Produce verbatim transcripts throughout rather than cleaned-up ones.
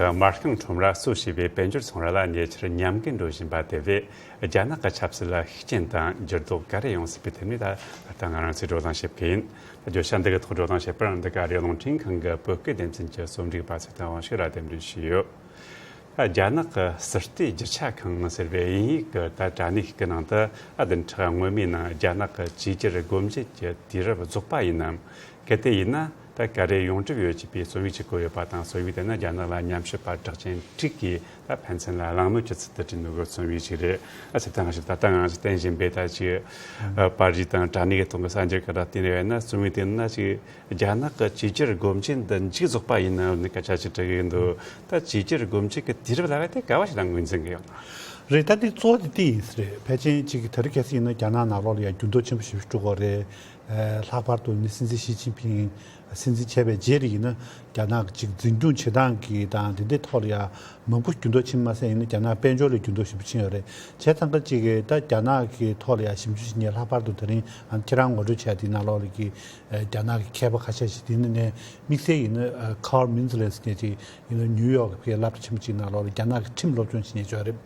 དམར་ཤིང་ཁྲོམ་ར་གཙོ་བྱས་པའི་དཔལ་འབྱོར་ཚོང་ར་ལ་ཉེ་ཆར་ཉམས་རྒུད་འགྲོ་བཞིན་པ་དེ་བས། རྒྱ་ནག་གི་ཆབ་སྲིད་ལ་ཤུགས་རྐྱེན་དང་འགྱུར་ལྡོག་ག་རེ་ཡོང་སྲིད་པའི་ཐད་ནས་ད་ད་ལྟ་ང་རང་ཚོས་བགྲོ་གླེང་བྱེད་ཀྱི་ཡིན། ད་བརྗོད་བྱ་འདི་གི་ཐོག་བགྲོ་གླེང་བྱེད་པར་འདི་ག་རེ་རླུང་འཕྲིན་ཁང་གི་བོད་སྐད་སྡེ་ཚན་གྱི་རྩོམ་སྒྲིག་པ་ཚེ་བརྟན་དབང་ཕྱུག་ར་རྟེན་འབྲེལ་ཞུས་ཡོད། ད་རྒྱ་ནག་གི་ཟུར་ལྟའི་རྒྱུ་ཆ་ཁང་ཟེར་བའི་དབྱིན་ཡིག་གི་ད་དྲ་གནས་ཤིག་གི་ནང་དུ། ཨ། བདུན་ཕྲག་སྔོན་མའི་ནང་རྒྱ་ནག་གི་བཅོས་བསྒྱུར་སྒོ་འབྱེད་ཀྱི་དུས་རབས་རྫོགས་པ་ཡིན་ནམ། གལ་ཏེ་ཡིན་ན། ད་ག་རེ་ཡོངས་གྲུབ་ཡོད་ཅེས་པའི་རྩོམ་ཡིག་ཅིག་བཀོད་ཡོད་པ་དང་། རྩོམ་ཡིག་དེ་ནི་རྒྱ་ནག་ལ་ཉམས་ཞིབ་པ་གྲགས་ཅན་དྲུག་གིས་ད་ཕན་ཚུན་ལ་གླེང་མོལ་གྱི་ཚུལ་དུ་བྲིས་འདུག་གི་རྩོམ་ཡིག་ཅིག་རེད། ཨ། ཚེ་བརྟན་ཞིག་ད་ལྟ་ང་ཚོ་བསྟན་བཞིན་པའི་ད་ཅིག་ཨ། པར་རིས་དང་དྲ་གནས་ཀྱི་ཐོག་གི་གསར་འགྱུར་ག་རེ་བལྟས་ནས་ཡོད་ན། རྩོམ་ཡིག་དེ་ནི་ཅིག་རྒྱ་ནག་གི་བཅོས་བསྒྱུར་སྒོ་འབྱེད་འདི་མཇུག་རྫོགས་པ་ཡིན་ནམ་ནི་སྐད་ཆ་ཅིག་དྲི་གི་འདུག་ད་བཅོས་བསྒྱུར་སྒོ་འབྱེད་ཀྱི་དུས་རབས་ལབ་ཡ་དེ་ག་བ་ཞིག་ལ་ངོས་འཛིན་གྱི་ཡོད་ན། རེད། ད་དེ་གཙོ་བོ་དེ་དེ་ཡིན་ས་རེད། ཕལ་ཆེར་ཅིག་དེ་རིང་ཁ་སང་ཡིན་ན་རྒྱ་ནག་ནང་ལོགས་ལ་ཡང་འགྱུར་ལྡོག་ཆེན་པོ་ཞེ་པོ་ཅིག་འགྲོ་གི་རེད། ཨ། ལྷག་པར་དུ་ནི་སྲིད་འཛིན་ཞི་ཅིན་ཕིང་སྲིད་འཛིན་བྱས་པའི་རྗེས་ལ་ཡིན་ན། རྒྱ་ནག་གི་ཅིག་འཛིན་སྐྱོང་བྱེད་སྟངས་ཀྱི་དང་དེ་འདྲའི་ཐོག་ལ་ཡང་མང་པོ་འགྱུར་ལྡོག་ཕྱིན་མ་ཟད། ཡིན་ན་རྒྱ་ནག་དཔལ་འབྱོར་ལ་འགྱུར་ལྡོག་ཞེ་པོ་ཕྱིན་ཡོད་རེད། བྱས་ཙང་ཀ་ཅིག་གིས་ད་རྒྱ་ནག་གི་ཐོག་ལ་ཡང་ཞིབ་འཇུག་བྱེད་མཁན། ལྷག་པར་དུ་དེ་རིང་ཨ་ནི་ཁྱེད་རང་ངོ་སྤྲོད་བྱས་དེའི་ནང་ལོགས་ལ་གི་ཨ་རྒྱ་ནག་གི་མཁས་པ་ཁ་ཤས་ཤིག་དེ་ནི་ནས་དམིགས་བསལ་ཡིན་ན་ཨ་Carl Minzles་ཟེར་མཁན་ཅིག་ཡིན་ན་ནིའུ་ཡོག་གི་ཕའི་སློབ་གྲྭ་ཆེན་པོ་ཅིག་ནང་ལོགས་ལ་རྒྱ་ནག་གི་ཁྲིམས་སློབ་སྦྱོང་བྱེད་མཁན་ཅིག་ཡོད་རེད།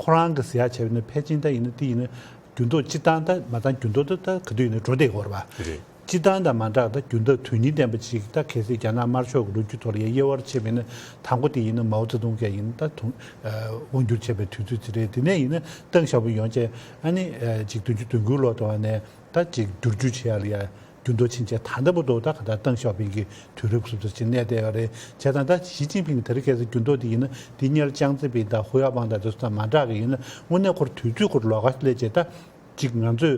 ཁོ་རང་གི་ཟེར་ཡ་བྱས་པ་ཡིན་ན་ཕལ་ཆེར་ད་ཡིན་ན་དེ་ཡིན་ན་འགྱུར་ལྡོག་སྤྱིར་བཏང་ད་མ་བཏང་འགྱུར་ལྡོག་ད་ད་ག་དུས་ཡིན་ན་འགྲོ་བསྡད་ཀྱི་ཡོད་རེད་པ། རེད། སྤྱིར་བཏང་དང་མ་འདྲ་བ་ད་འགྱུར་ལྡོག་དོན་སྙིང་ལྡན་པ་ཅིག་ད་གལ་སྲིད་རྒྱ་ནག་དམར་ཤོག་གི་ལོ་རྒྱུས་ཐོག་ལ་ཡ་དབྱེ་བ་ཕྱེ་བ་ཡིན་ན། དང་པོ་དེ་ཡིན་ན་མའོ་ཙེ་ཏུང་གིས་ཡིན་ན་ད་དུང་ཨ་དབང་སྒྱུར་བྱས་པའི་དུས་ཚོད་ཅིག་རེད། དེ་ནས་ཡིན་ན་ཏེང་ཞའོ་ཕིང་ཡོང་བྱས། ཨ་ནི་ཨ་ཅིག་བདུན་ཅུ་དོན་དགུའི་ལོ་དུ་བ་ནས་ད་ཅིག་བསྒྱུར་བཅོས་བྱེད་ཡ་ལ་ཡ་འགྱུར་ལྡོག་ཕྱིན་བྱས། ད་ལྟ་བར་དུ་ད་ག་ད་ཏེང་ཞའོ་ཕིང་གི་དུས་རབས་སུ་ཚུད་ཅིག་གནས་བསྡད་ཡོད་རེད། བྱས་ཙང་ད་ཞི་ཅིན་ཕིང་གི་དེ་རིང་ཁ་སང་འགྱུར་ལྡོག་དེ་ཡིན་ན་དེ་སྔོན་ཅང་ཙེ་པིང་དང་ཧུའུ་ཡའོ་པང་དང་དེ་ཚོ་དང་མ་འདྲ་གི་ཡིན་ན། དངོས་གནས་ཁོར་དུས་ཚོད་ཁོར་ལོགས་ཀ་སླེབས་བྱས། ད་ཅིག་ང་ཚོས་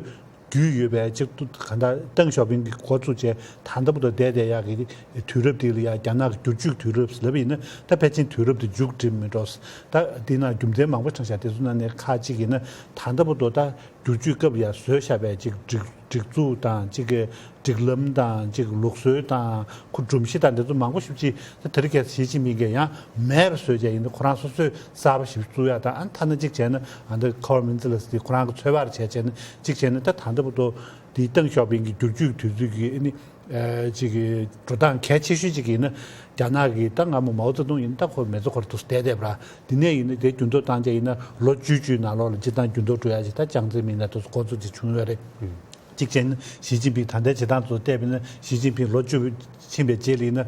རྒྱུས་ཡོད་པའི་ཅིག་ཏུ་ག་ད་ཏེང་ཞའོ་ཕིང་གི་འགོ་བཙུགས་བྱས་ད་ལྟ་བར་དུ་བསྡད་བསྡད་ཡག་གི་དུས་རབས་དེ་ལ་ཡ་རྒྱ་ནག་གི་བསྒྱུར་བཅོས་དུས་རབས་ལབ་ཡིན་ན། ད་ཕལ་ཆེར་དུས་རབས་དེ་མཇུག་སྒྲིལ་མི་འགྲོ། ད་དེ་ན་རྒྱུ་མཚན་མང་པོ་ཆགས་ཤག་དེ་ཚོ་ནང་ནས་ཁག་ཅིག་ཡིན་ན། ད་ལྟ་བར་དུ་ད་བསྒྱུར་བཅོས་སྐབས་ལ་ཡ་བཟོས་བཞག་པའི་ཅིག་སྒྲིག་སྒྲིག་འཛུགས་དང་། ཅིག་གི་སྒྲིག་ལམ་དང་། ཅིག་ལུགས་སྲོལ་དང་། ཁོ་སྒྲོམ་གཞི་དང་འདི་ཚོ་མང་པོ་ཞེ་པོ་ཅིག་ད་དེ་རིང་ཁ་སང་ཞི་ཅིན་ཕིང་གིས་ཡང་མེད་པ་བཟོས་བྱས་ཡིན་ན། ཁོ་རང་སོ་སོས་གསར་པ་ཞིག་བཙུགས་ཡ་དང་། ཨ་ནི་ཐ་ན་གཅིག་བྱས་ན་ཨ་འདི་ཁརལ་མིན་ཛི་ལེས་དེ་ཁོ་རང་གི་ཚོད་དཔག་བྱས་བྱས་ན། གཅིག་བྱས་ན་ད་ད་ལྟ་བར་དུ་དེ་ཏེང་ཞའོ་ཕིང་གི་བསྒྱུར་བཅོས་དུས་ཚོད་ཀྱི་ཨ་ནི་ཨ་ཅིག་གི་འགྲོ་སྟངས་གལ་ཆེ་ཤོས་ཅིག་ཡིན་ན། རྒྱ་ནག་གི་ད་སྔ་མོ་མའོ་ཙེ་ཏུང་ཡིན་ད་ཁོ་མི་ཚེ་ཁོར་དུ་བསྡད་བསྡད་པ་ར། དེ་ནས་ཡིན་ན་དེ་འགྱུར་ལྡོག་བཏང་བྱས་ཡིན་ན་ལོ་བཅུ་བཅུའི་ནང་ལོགས་ལ་སྤྱིར་བཏང་འགྱུར་ལྡོག་འགྲོ་ཡ་ཅིག་ད་ཅང་ཙེ་མིན་ན་དུ་འགོ་འཛུགས་ཅིག་བྱུང་ཡོད་རེད། གཅིག་བྱས་ན་ཞི་ཅིན་ཕིང་ད་ལྟའི་བྱེད་སྟངས་ཚོ་བལྟས་པ་ཡིན་ན། ཞི་ཅིན་ཕིང་ལོ་བཅུ་ཕྱིན་པའི་རྗེས་ལ་ཡིན་ན་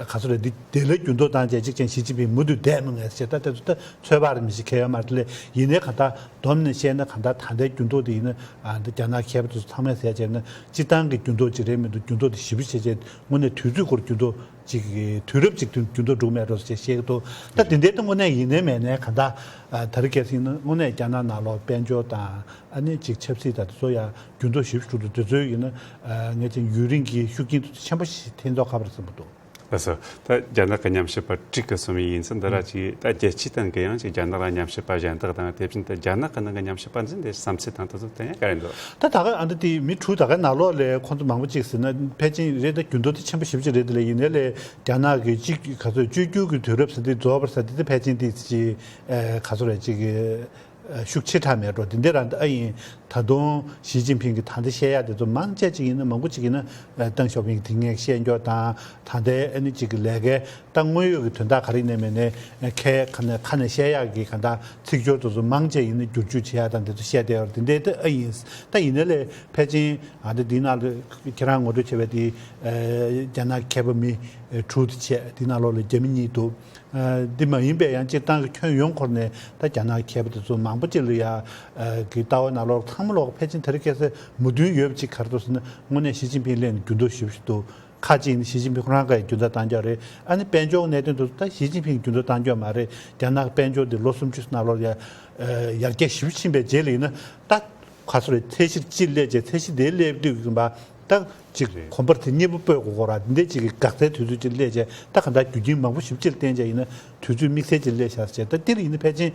ག་ཚོད་རེད། འདི་དེ་ལས་འགྱུར་ལྡོག་བཏང་བྱས་གཅིག་བྱས་ན་ཞི་ཅིན་ཕིང་མུ་མཐུད་བསྡད་མི་ངེས་ཟེར། ད་ལྟ་ཚོད་ད་ཚོད་དཔག་རེ་མི་ཤེས་མཁན་ཡོད་མ་རེད། དེ་ལས་ཡིན་ནའི་ག་ད་བསྡོམས་ནས་བཤད་ན་ག་ད་ད་ལྟའི་འགྱུར་ལྡོག་དེ་ཡིན་ན། ཨ་འདི་རྒྱ་ནག་མཁས་པ་དེ་ཚོ་ཚང་མས་ཟེར་བྱས་ན་སྤྱིར་བཏང་གི་འགྱུར་ལྡོག་ཅིག་རེད་མི་འདུག་འགྱུར་ལྡོག་དེ་ཞེ་པོ་ཆེ་ཆེ། དངོས་གནས་དུས་ཚོད་ཁོར་འགྱུར་ལྡོག་ཅིག་གི་དུས་རབས་ཅིག་ཏུ་འགྱུར་ལྡོག་འགྲོ་མེད་འགྲོ་ཟེར་བཤད་ཀྱི་འདུག་ད་དེ་འདྲའི་ད་དངོས་གནས་ཡིན་ནའི་མེད་ནའི་ག་ད་ཨ་དེ་རིང་ཁ་སང་ཡིན་ན་དངོས་གནས་རྒྱ་ནག་ནང་ལོགས་དཔལ་འབྱོར་དང་། ཨ་ནི་ཅིག་ཆབ་སྲིད་དང་དེ་ཚོ་ཡང་འགྱུར་ལྡོག་ཞེ་པོ་ཞིག་འགྲོ་འདུག་དེ་ཚོ་ཡིན་ན་ཨ་ངས་ཅིག་ཡུན་རིང་གི་ཤུགས་རྐྱེན་དེ་ཚོ་ཆེན་པོ་ཞིག་ཐེབས་མདོག་ཁ་པོ་རེད་བསམ་གྱི་འདུག་ལགས་སོ། ད་རྒྱ་ནག་གི་ཉམས་ཞིབ་པ་དྲུག་གིས་གསུངས་པ་ཡིན་ཙང་། འདི་ར་ཅིག་ད་རྒྱལ་སྤྱིའི་སྟེང་གི་ཡང་ཅིག་རྒྱ་ནག་ལ་ཉམས་ཞིབ་པ་གཞན་དག་དང་། དེ་བཞིན་དུ་རྒྱ་ནག་གི་ནང་གི་ཉམས་ཞིབ་པ་འཛིན་དེ་བསམ་ཚུལ་དང་དེ་ཚོ་དེ་ཡང་ག་རེ་འདུག་ད་ད་ག་ཨ་འདི་དེ་མི་དྲུག་ད་ག་ནང་ལོགས་ལས་ཁོང་ཚོ་མང་པོ་ཅིག་ཟེར་ན་ཕལ་ཆེར་རེད། ད་འགྱུར་ལྡོག་དེ་ཆེན་པོ་ཞེ་པོ་ཅིག་རེད། དེ་ལས་ཡིན་ནའི་ལས་རྒྱ་ནག་གི་གཅིག་ག་ཚོད་བཅོས་བསྒྱུར་གྱི་དུས་རབས་ཟེར་དེ་རྫོགས་པར་ཟེར་དེ་དེ་ཕལ་ཆེར་དེ་ཅིག་ཨ་ག་ཚོད་རེད། ཅིག་ཨ་ཤུགས་ཆེ་དྲགས་མེད་འགྲོ། དེ་འདྲ་རང་ད་ཨ་ཡིན། ད་དུང་ཞི་ཅིན་ཕིང་གིས་ད་ལྟ་བཤད་ཡ་དེ་ཚོ་མང་ཆེ་ཅིག་ཡིན་ན་མང་པོ་ཅིག་ཡིན་ན་ཏེང་ཞའོ་ཕིང་གིས་དེ་སྔའི་བཤད་རྒྱུ་དང་། ད་ལྟའི་ཨ་ནི་ཅིག་གི་ལས་ཀའི་ད་དངོས་ཡོད་ཀྱི་དོན་དག་ག་རེ་ཡིན་ནའི་མིན་ནའི་ཁའི་ཁ་ནས་ཁ་ནས་བཤད་ཡག་གི་ག་ད་ཚིག་སྦྱོར་དེ་ཚོ་མང་ཆེ་ཡིན་ན་བསྒྱུར་བཅོས་བྱེད་ཡག་དང་དེ་ཚོ་བཤད་བསྡད་ཡོད་རེད། དེ་འདྲའི་ད་ཨ་ཡིན། ད་ཡིན་ནའི་ལས་ཕལ་ཆེར་ཨ་ད་འདི་ནང་ལ་ཁྱེད་རང་ངོ་སྤྲོད་བྱས་པའི་དེ་རྒྱ་ནག་མཁས་པ་མི་དྲུག་དེ་བྱས། དེ་ནང་ལོགས་ལ་རྒྱ་མི་གཉིས་འདུག་ཨ་འདི་མ་ཡིན་པའི་ཡང་སྤྱིར་བཏང་གི་ཁྱོན་ཡོངས་ཁོར་ནས་ད་རྒྱ་ནག་མཁས་པ་དེ་ཚོ་མང་པོ་ཅིག་ལ་ཡ་ཨ་གི་ལྟ་བ་ནང་ལོགས་ཚང་མ་ལོག་ཕལ་ཆེར་དེ་རིང་ཁ་སང་མོས་མཐུན་ཡོད་པ་ཅིག་ག་རེ་འདུག་ཟེར་ན། དངོས་གནས་ཞི་ཅིན་ཕིང་སླེབས་ནས་འགྱུར་ལྡོག་ཞེ་པོ་ཞིག་འདུག་ཁ་ཅིག་ནི་ཞི་ཅིན་ཕིང་ཁོ་རང་གིས་འགྱུར་ལྡོག་བཏང་རྒྱུ་རེད། ཨ་ནི་དཔལ་འབྱོར་གནད་དོན་དེ་ཚོ་ད་ཞི་ཅིན་ཕིང་འགྱུར་ལྡོག་བཏང་རྒྱུ་མ་རེད། རྒྱ་ནག་དཔལ་འབྱོར་དེ་ལོ་སུམ་ཅུ་ནང་ལོགས་ཡ་ཨ་ཡར་རྒྱས་ཞེ་པོ་ཕྱིན་པའི་རྗེས་ལ་ཡིན་ན་ད་ག་ཚོད་རེད། ཚད་གཞི་གཅིག་སླེབས་བྱས། ཚད་གཞི་དེ་སླེབས་དུས་ཙམ་པ་ད་ཅིག་རེད། གོམ་པ་དེ་གཉིས་པ་སྤོས་དགོས་ཀྱི་རེད། འདི་འདྲ་ཅིག་གི་འགག་རྩའི་དུས་ཚོད་ཅིག་སླེབས་བྱས། ད་ག་ད་རྒྱུ་རྐྱེན་མང་པོ་ཞེ་པོ་ཅིག་ལ་བརྟེན་བྱས་ཡིན་ན་དུས་ཚོད་དམིགས་བསལ་ཅིག་སླེབས་བཞག་བྱས། ད་འདིར་ཡིན་ན་ཕལ་ཆེར་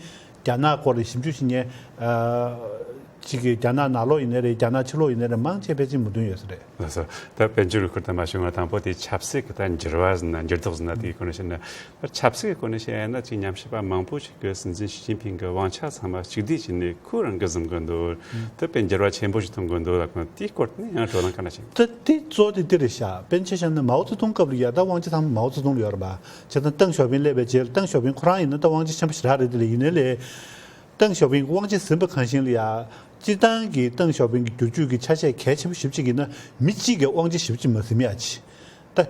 རྒྱ་ནག་སྐོར་ལ་ཞིབ་འཇུག་བྱེད་མཁན་ཨ་ གཅིག་གིས་རྒྱ་ནག་ནང་ལོགས་ཡིན་ནའི་རེད། རྒྱ་ནག་ཕྱི་ལོགས་ཡིན་ནའི་རེད། མང་ཆེ་ཕལ་ཆེར་མོས་མཐུན་ཡོད་ས་རེད། ལགས་སོ། ད་དཔལ་འབྱོར་གྱི་སྐོར་དང་མ་ཞུ་བ་དང་པོ་དེ་ཆབ་སྲིད་ཀྱི་ད་འགྱུར་བ་ཟེར་ན་འགྱུར་ལྡོག་ཟེར་ན་དེའི་སྐོར་ནས་བཤད་ན། ད་ཆབ་སྲིད་ཀྱི་སྐོར་ནས་བཤད་ན་ཅིག་ཉམས་ཞིབ་པ་མང་པོ་ཞིག་གིས་སྲིད་འཛིན་ཞི་ཅིན་ཕིང་གི་དབང་ཆ་ཚང་མ་གཅིག་སྒྲིལ་བྱས་ནས་ཁོ་རང་གིས་བཟུང་གི་འདུག་ད་དཔེ་འགྱུར་བ་ཆེན་པོ་ཞིག་གཏོང་གི་འདུག་ལབ་གི་འདུག་དེའི་སྐོར་ནས་ཡང་བགྲོ་གླེང་ག་འདྲ་བྱེད། ད་དེ་གཙོ་བོ་དེ་འདི་རེད་ཤག་དཔེར་ན་ཆ་བཞག་ན་མའོ་ཙེ་ཏུང་སྐབས་ལ་ཡ་ད་དབང་ཆ་ཚང་མ་མའོ་ཙེ་ཏུང་ལ་ཡོད་རེད་པ། བྱས་ཙང་ཏེང་ཞའོ་ཕིང་སླེབས་པའི་རྗེས་ལ་ཏེང་ཞའོ་ཕིང་ཁོ་རང་ཡིན་ན་ད་དབང་ཆ་ཆེན་པོ་ཞེ་དྲག་རེད། དེ་ལས་ཡིན་ནའི་ལས། ཏེང་ཞའོ་ཕིང་གི་དབང་ཆ་ཟིན་པ་གང་བཞིན་ལ་ཡ། སྤྱིར་བཏང་གི་ཏེང་ཞའོ་ཕིང་གི་བསྒྱུར་བཅོས་ཀྱི་ཆ་ཤས་གལ་ཆེན་པོ་ཞེ་པོ་ཅིག་ཡིན་ན་མི་གཅིག་གི་དབང་ཆ་ཞེ་པོ་ཅིག་མ་ཟིན་ཡ་ཅིག་ད།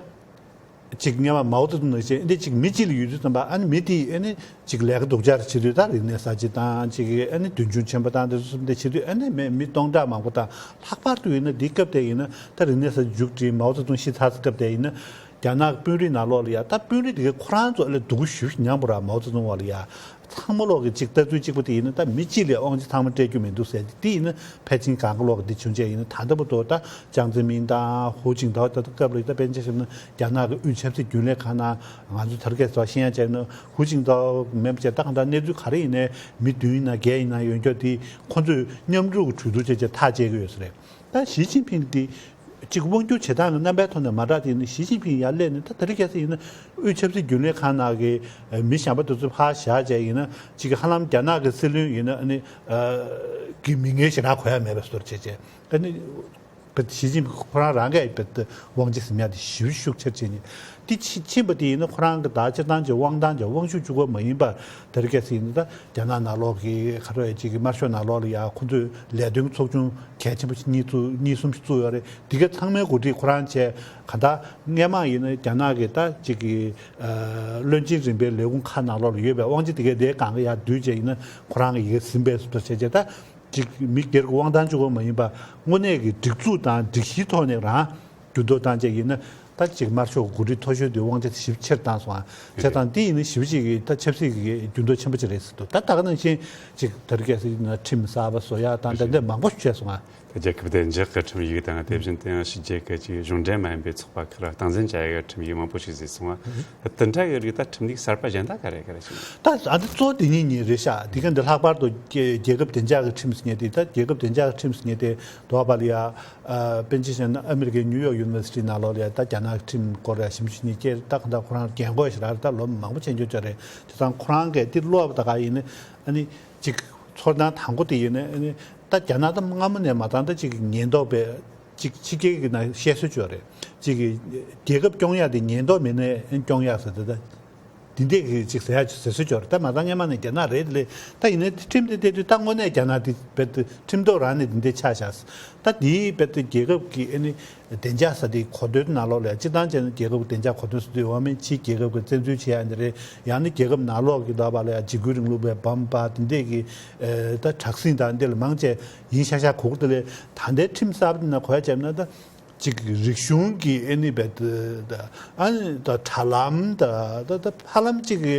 ཅིག་སྔོན་མ་མའོ་ཙེ་ཏུང་ནང་བཞིན་འདི་ཅིག་མི་གཅིག་ལ་ཡོད་དུས་ཙམ་པ་ཨ་ནི་མི་དེ་ཨ་ནི་ཅིག་ལས་ཀ་སྡུག་ཅག་བྱེད་དུས་ད་རིག་གནས་གསར་བརྗེ་དང་ཅིག་ཨ་ནི་མདུན་ལྗོངས་ཆེན་པོ་དང་དེ་ཚོ་འདི་བྱེད་དུས་ཨ་ནི་མི་མི་སྟོང་ཕྲག་མང་པོ་དང་། ལྷག་པར་དུ་ཡིན་ན་འདི་སྐབས་དེ་ཡིན་ན་ད་རིག་གནས་གསར་བརྗེ་མཇུག་སྒྲིལ། མའོ་ཙེ་ཏུང་ཤི་ཚར་སྐབས་དེ་ཡིན་ན། རྒྱ་ནག་གི་དཔོན་རིགས་ནང་ལོགས་ལ་ཡ་ད་དཔོན་རིགས་དེ་གའི་ཁོ་རང་ཚོ་ཨ་ལས་སྡུག་པོ་ཞེ་པོ་མྱངས་པ་ར། མའོ་ཙེ་ཏུང་བ་ལ་ཡ། ཚང་མ་ལོག་གི་གཅིག་ལྟ་ཚུལ་གཅིག་པ་དེ་ཡིན་ན་ད་མི་གཅིག་ལ་དབང་ཆ་ཚང་མ་སྤྲད་རྒྱུ་མི་འདུག་ཟེར་ཏེ། དེ་ཡིན་ན་ཕལ་ཆེར་གང་ག་ལོག་གི་འདི་བྱུང་བྱས་ཡིན་ན། ད་ལྟ་བར་དུ་ད་ཅང་ཙེ་མིན་དང་ཧུའུ་ཅིན་ཐའོ། ད་ལྟ་སྐབས་ལ་ད་དཔེར་ན་ཆ་བཞག་ན་རྒྱ་ནག་གི་དབུས་ཆབ་སྲིད་རྒྱུན་ལས་ཁང་ནང་ང་ཚོ་དར་རྒྱས་ཚོ་ཤེས་ཡ་བྱས་ན་ཧུའུ་ཅིན་ཐའོ་མེད་པ་བྱས། ད་གང་ལྟར་གནས་ཚུལ་ག་རེ་ཡིན་ནའི་མི་བདུན་ཡིན་ན་བརྒྱད་ཡིན་ན་ཡོད་མཁན་དེ་ཁོ་ཚོས་མཉམ་རུབ་ཀྱི་གྲོས་བསྡུར་བྱས་བྱས་ཐག་བཅད་ཀྱི་ཡོད་ས་རེད། ད་ཞི་ཅིན་ཕིང་འདི་གཅིག་དབང་སྒྱུར་བྱེད་སྟངས་ཀྱི་རྣམ་པའི་ཐོག་ནས་མ་འདྲ་དེ་ནི་ཞི་ཅིན་ཕིང་ཡར་སླེབས་ནས་ད་དེ་རིང་ཁ་སང་ཡིན་ན་དབུས་ཆབ་སྲིད་རྒྱུན་ལས་ཁང་ནང་གི་མི་གཞན་པ་དེ་ཚོ་ཕར་བཞག་བྱས་ཡིན་ན་གཅིག་ཧ་ལམ་རྒྱ་ནག་གི་སྲིད་བློན་ཡིན་ན་ཨ་ནི་གི་མི་ངན་ཞེ་དྲག་གོ་ཡ་མེད་པའི་བཟོ་འདྲ་བྱས་བྱས། ཨ་ནི་ཞི་ཅིན་ཕིང་ཁོ་རང་རང་གིས་དབང་ཆ་ཟིན་ཡ་དེ་ཞེ་པོ་ཤུགས་ཆེར་བྱས་ནས། དེ་ཕྱིན་ཕྱིན་པ་དེ་ཡིན་ན་ཁོ་རང་གི་ད་སྤྱིར་བཏང་གི་དབང་ཐང་གི་དབང་ཤུགས་གཅིག་པོ་མ་ཡིན་པར་དེ་རིང་ཁ་སང་ཡིན་ན་ད་རྒྱ་ནག་ནང་ལོགས་ཀྱི་ག་རེ་ཅིག་གི་དམར་ཤོག་ནང་ལོགས་ལ་ཡ་ཁོ་ཚོས་ལས་དོན་ཚོགས་ཆུང་གལ་ཆེན་པོ་ཞིག་གཉིས་བཙུགས། གཉིས་གསུམ་ཞིག་བཙུགས་ཡོད་རེད། དེ་གའི་ཚང་མའི་འགོ་ཁྲིད་ཁོ་རང་བྱས། གང་ལྟར་སྔས་མ་ཡིན་ན་རྒྱ་ནག་གི་ད་ཅིག་གི་ཨ་བློན་ཆེན་རིམ་པའི་ལས་ཁུངས་ཁག་ནང་ལོགས་ལ་ཡོད་པའི་དབང་ཆ་དེ་གའི་དེའི་སྒང་ག་ཡར་བསྡུས་བྱས་ཡིན་ན་ཁོ་རང་གིས་ཡི་གེ་ཟིན་པའི་བཟོ་འདྲ་བྱས་བྱས། ད་ཅིག་མི་སྒེར་གྱི་དབང་ཐང་གཅིག་པོ་མ་ཡིན་པར་དངོས་གནས་ཀྱི་སྒྲིག་འཛུགས་དང་སྒྲིག་གཞིའི་ཐོག་ནས་རང་འགྱུར་ལྡོག་བཏང་བྱས་ཡིན་ན། ད་ཅིག་དམར་ཤོག་འགོ་ཁྲིད་མཐོ་ཤོས་དེའི་དབང་ཆ་ཞེ་པོ་ཆེར་བཏང་སོང་ཨ། བྱས་ཙང་དེ་ཡིན་ན་ཞེ་པོ་ཅིག་གི་ད་ཆབ་སྲིད་ཀྱི་འགྱུར་ལྡོག་ཆེན་པོ་ཅིག་རེད་ཟེར་འདུག་ད་ད་ག་ནང་བཞིན་ཅིག་དེ་རིང་ཁ་སང་ཁྲིམས་གསར་པ་བཟོ་ཡ་དང་དེ་འདྲ་མང་པོ་ཞིག་བྱས་སོང་ཨ། ད་རྒྱལ་ཁབ་བདེ་འཇགས་ཀྱི་ཁྲིམས་ཡིག་དང་དེ་བཞིན་དེ་ཡང་ཕྱི་རྒྱལ་གྱི་ཅིག་གཞུང་འབྲེལ་མ་ཡིན་པའི་ཚོགས་པ་ཁག་ལ་སྟངས་འཛིན་བྱ་ཡ་གི་ཁྲིམས་ཡིག་མང་པོ་ཞིག་བཟོས་སོང་ཨ། དེ་འདྲ་གི་རིགས་ད་ཁྲིམས་ཡིག་གསར་པ་གཞན་དག་ག་རེ་ག་རེ་ཞིག་ད་ཨ་ནི་གཙོ་བོ་དེ་གཉིས་གཉིས་རེད་ཤག་དེ་ག་འདི་ལྷག་པར་དུ་རྒྱལ་རྒྱལ་ཁབ་བདེ་འཇགས་ཀྱི་ཁྲིམས་ཟེར་མཁན་དེ། ད་རྒྱལ་ཁབ་བདེ་འཇགས་ཀྱི་ཁྲིམས་ཟེར་མཁན་དེ་དོ་བ་ལ་ཡ། ཨ་དཔེར་ན་ཆ་བཞག་ན་ཨ་མི་རི་ཀའི་ནིའུ་ཡོག་ཡུ་ནི་ཝར་སི་ཊི་ནང་ལོགས་ལ་ཡ་ད་རྒྱ་ནག་གི་ཁྲིམས་སྐོར་ཡ་ཞིབ་འཇུག་བྱེད་མཁན་ད་གང་ལྟར་ཁོ་རང་རྒན་གོག་ཞིག་རེད། ད་ལོ་མང་པོ་ཕྱིན་ཆོག་ཅིག་རེད། བྱས་ཙང་ཁོ་རང་གིས་དེ་ཀློག་པ་ད་ག་ཡིན་ན་ཨ་ནི་ཅིག་ཚོར་སྣང་དང་པོ་དེ་ཡིན་ན་ཨ་ནི་ད་རྒྱ་ནག་ད་སྔ་མོ་ནས་མ་བཏང་ད་ཅིག་ཉེན་རྟོག་པས། ཅིག་ཕྱི་རྒྱལ་གྱི་ནང་བཤད་སྲོལ་ཅིག་ཡོད་རེད། ཅིག་གི་རྒྱལ་ཁབ་སྐྱོང་ཡག་དེ་ཉེན་རྟོག་མེད་ན་སྐྱོང་ཡག་ཟེར་ཏེ་ད། འདི་འདྲས་ཀྱི་ཅིག་ཟེར་ཡག་ཅིག་ཟེར་སྲོལ་ཅིག་ཡོད་རེད། ད་མ་ཚད་སྔོན་མ་ནས་རྒྱ་ནག་རེད་དེ་ལས། ད་ཡིན་ནའི་ཁྲིམས་དེ་བལྟས་དུས་ད་དངོས་གནས་རྒྱ་ནག་དེ་རྦད་དེ་ཁྲིམས་ཐོག་རང་ནས་འདི་འདྲས་ཆགས་བཞག་ད་འདིའི་རྦད་དེ་རྒྱལ་ཁབ་ཀྱི་ཨ་ནི་བདེ་འཇགས་ཟེར་དེ་གོ་དོན་ནང་ལོགས་ལ་སྤྱིར་བཏང་བྱས་ན་རྒྱལ་ཁབ་ཀྱི་བདེ་འཇགས་གོ་དོན་ཟེར་དུས་འོ་མའི་ཕྱིའི་རྒྱལ་ཁབ་ཀྱི་བཙན་འཛུལ་བྱེད་ཡག་འདི་རེད། ཡང་ན་རྒྱལ་ཁབ་ནང་ལོགས་ཀྱི་ལབ་པ་ལ་ཡ་འཇིགས་སྐུལ་རིང་ལུགས་པའི་བམ་པ་འདི་འདྲས་ཀྱི་ཨ་ད་དྲག་ཟིང་དང་འདི་ལ་མང་ཆེ་ཡིན་ཤག་ཤག་གོ་གི། དེ་ལས་ད་ལྟའི་ཁྲིམས་གསར་པ་འདི་ནང་གོ་ཡ་བྱས་ན་ད། ཅིག་རིག་གཞུང་གི་ཨ་ནི་རྦད་དེ་ཨ་ནི་ད་དྲ་ལམ་ད་ད་ད་ཧ་ལམ་ཅིག་གི་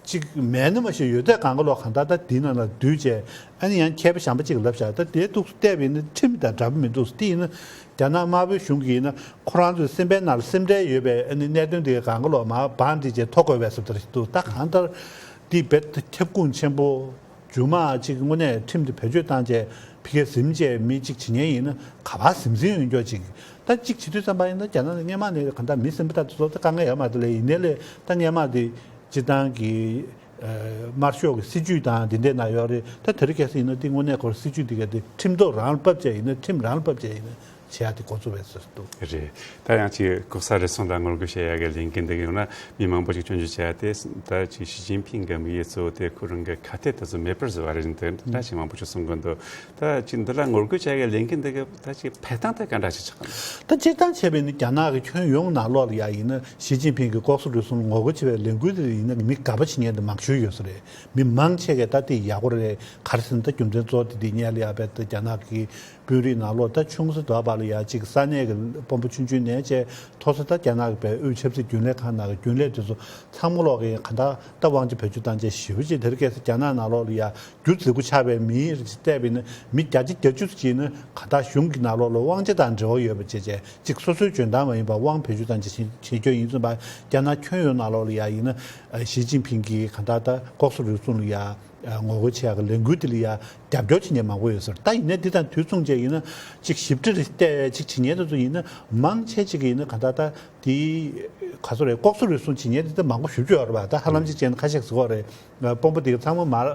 ཅིག་མེད་ན་མ་ཤེས་ཡོད་ཚད་གང་ག་ལོག་གང་ལྟར་ད་འདི་ནང་ལ་བསྡུས་བྱས་ཨ་ནི་ཡང་མཁས་པ་གཞན་པ་ཅིག་ལབ་བཞག་ད་དེ་ཐུགས་སུ་བལྟས་པ་ཡིན་ན་ཁྲིམས་དང་འདྲ་པོ་མི་འདུག་དེ་ཡིན་ན་རྒྱ་ནག་དམར་པོའི་གཞུང་གིས་ཡིན་ན་ཁོ་རང་ཚོའི་སེམས་པའི་ནང་ལ་སེམས་ཁྲལ་ཡོད་པའི་ཨ་ནི་གནད་དོན་དེ་གང་ག་ལོག་མར་བང་སྒྲིག་བྱས་ཐོ་འགོད་པའི་བཟོ་ལྟ་ཞིག་འདུག་ད་གང་ལྟར་འདི་རྦད་དེ་ཁྱབ་ཁོངས་ཆེན་པོ། མཇུག་མ་གཅིག་དངོས་གནས་ཁྲིམས་དེ་བེད་སྤྱོད་བཏང་བྱས་ཕ་གིར་ཟིན་བྱས་མི་གཅིག་བྱེད་མཁན་ཡིན་ན་ག་པར་ཟིན་ཟིན་ཡོད་མཁན་ཅིག་ད་གཅིག་བྱེད་དུས་ཙམ་པ་ཡིན་ན་རྒྱ་ནག་ནས་སྔོན་མ་ནས་གང་ལྟར་མི་ཟིན་པ་ད་དེ་ཚོ་ད་དཀའ་ངལ་ཡོད་མ་རེད་ལས། ཡིན་ནའི་ལས་ད་སྔོན་མ་དེ་སྤྱིར་བཏང་གི་ཨ་དམར་ཤོག་གི་སྲིད་ཇུས་དང་དེ་འདྲའི་ནང་ཡོད་རེད། ད་དེ་རིང་ཁ་སང་ཡིན་ན་དེ་དངོས་གནས་ཁོར་སྲིད་ཇུས་དེ་ག་དེ་ཁྲིམས་ཐོག་རང་ལ་ཕབ་བྱས་ཡིན་ན་ཁྲིམས་རང་ལ་ཕབ་བྱས་ཡིན་ན། བྱེད་ཡ་དེ་འགོ་བཙུགས་པའི་ཟེར་འདུག་རེད། ད་ཡང་ཅིག་ལྐོག་ཟ་རུལ་སུངས་དང་ངོ་རྒོལ་བྱེད་ཡ་གི་ལས་འགན་འདི་གི་ཡོང་ན་མི་མང་པོ་ཅིག་སྐྱོན་བརྗོད་བྱེད་ཡ་དེ་ད་ཅིག་ཞི་ཅིན་ཕིང་གི་དམིགས་ཡུལ་གཙོ་བོ་དེ་ཁོ་རང་གི་ཁ་གཏད་དེ་ཚོ་མེད་པར་བཟོ་བ་རེད་ཟེར་ད་ཅིག་མང་པོ་ཅིག་གསུང་གི་འདུག་ད་ཅིག་འདི་ལ་ངོ་རྒོལ་བྱེད་ཡ་གི་ལས་འགན་འདི་གི་ད་ཅིག་འཕེལ་སྟངས་དེ་ག་འདྲ་ཅིག་ཆགས་གི་འདུག་ད་སྤྱིར་བཏང་བྱས་པས་ནི་རྒྱ་ནག་གི་ཁྱོན་ཡོངས་ནང་ལོགས་ལ་ཡ་ཡིན་ན་ཞི་ཅིན་ཕིང་གི་ལྐོག་ཟ་རུལ་སུངས་ངོ་རྒོལ་བྱེད་པའི་ལས་འགུལ་དེ་ཡིན་ན་མི་དགའ་པོ་བྱེད་མཁན་དེ་མང་ཤོས་ཡོད་ས་རེད། མི་མང་ཆེ་གས་ད་དེ་ཡག་པོ་རེད། ག་རེ་ཟེར་ན་ད་རྒྱུ་མཚན་གཙོ་བོ་དེ་དེ་སྔོན་ལ་ཡ་རྦད་དེ་རྒྱ་ནག་གི་དཔོན་རིགས་ནང་ལོགས་ད་ཆུང་ས་དོ་བ་ལ་ཡ་གཅིག་ས་གནས་ཀྱི་དཔོན་པོ་ཆུང་ཆུང་ནས་བྱས་མཐོ་ས་ད་རྒྱ་ནག་གི་བའི་དབུས་ཆབ་སྲིད་རྒྱུན་ལས་ཁང་ནང་གི་རྒྱུན་ལས་དེ་ཚོ་ཚང་མ་ལོག་གི་གང་ལྟར་ད་དབང་ཆ་བེད་སྤྱོད་བཏང་བྱས་ཞེ་པོ་ཅིག་དེ་རིང་ཁ་སང་རྒྱ་ནག་ནང་ལོགས་ལ་ཡ་རྒྱུ་རྫི་པོ་ཆགས་པའི་མིའི་རིགས་བལྟས་པ་ཡིན་ན་མི་བརྒྱ་ཆ་བརྒྱད་ཅུ་ཙམ་ཅིག་ནི་གང་ལྟར་གཞུང་གི་ནང་ལོགས་ལ་དབང་ཆ་དང་འབྲེལ་བ་ཡོད་པ་བྱས་བྱས་གཅིག་སོ་སོའི་འཇོན་ཐང་མ་ཡིན་པར་དབང་བེད་སྤྱོད་བཏང་བྱས་བྱེད་རྒྱུ་ཡིན་ཙམ་པ་རྒྱ་ནག་ཁྱོན་ཡོངས་ནང་ལོགས་ལ་ཡ་ཡིན་ན་ཞི་ཅིན་ཕིང་གིས་གང་ལྟར་ད་ལྐོག་ཟ་རུལ་སུངས་ལ་ཡ་ངོ་རྒོལ་བྱེད་ཡག་གི་ལས་འགུལ་དེ་ལ་ཡ་ རྒྱབ་སྐྱོར་བྱེད་མཁན་མང་པོ་ཡོད་ཟེར། ད་ཡིན་ནའི་འདི་དང་དུས་མཚུངས་བྱས་ཡིན་ན་ཅིག་ཞིབ་ཕྲ་རེ་བལྟས་ཅིག་བྱེད་མཁན་དེ་ཚོ་ཡིན་ན་མང་ཆེ་ཅིག་ཡིན་ན་ག་ད་ད་དེ་ག་ཚོད་རེད། ལྐོག་ཟ་རུལ་སུངས་བྱེད་མཁན་དེ་ད་མང་པོ་ཞེ་པོ་ཅིག་ཡོད་རེད་པ། ད་ཧ་ལམ་ཅིག་བྱས་ན་ཁ་ཤས་ཟེར་གྱི་ཡོད་རེད། དཔོན་པོ་དེ་ག་ཚང་མ་མར་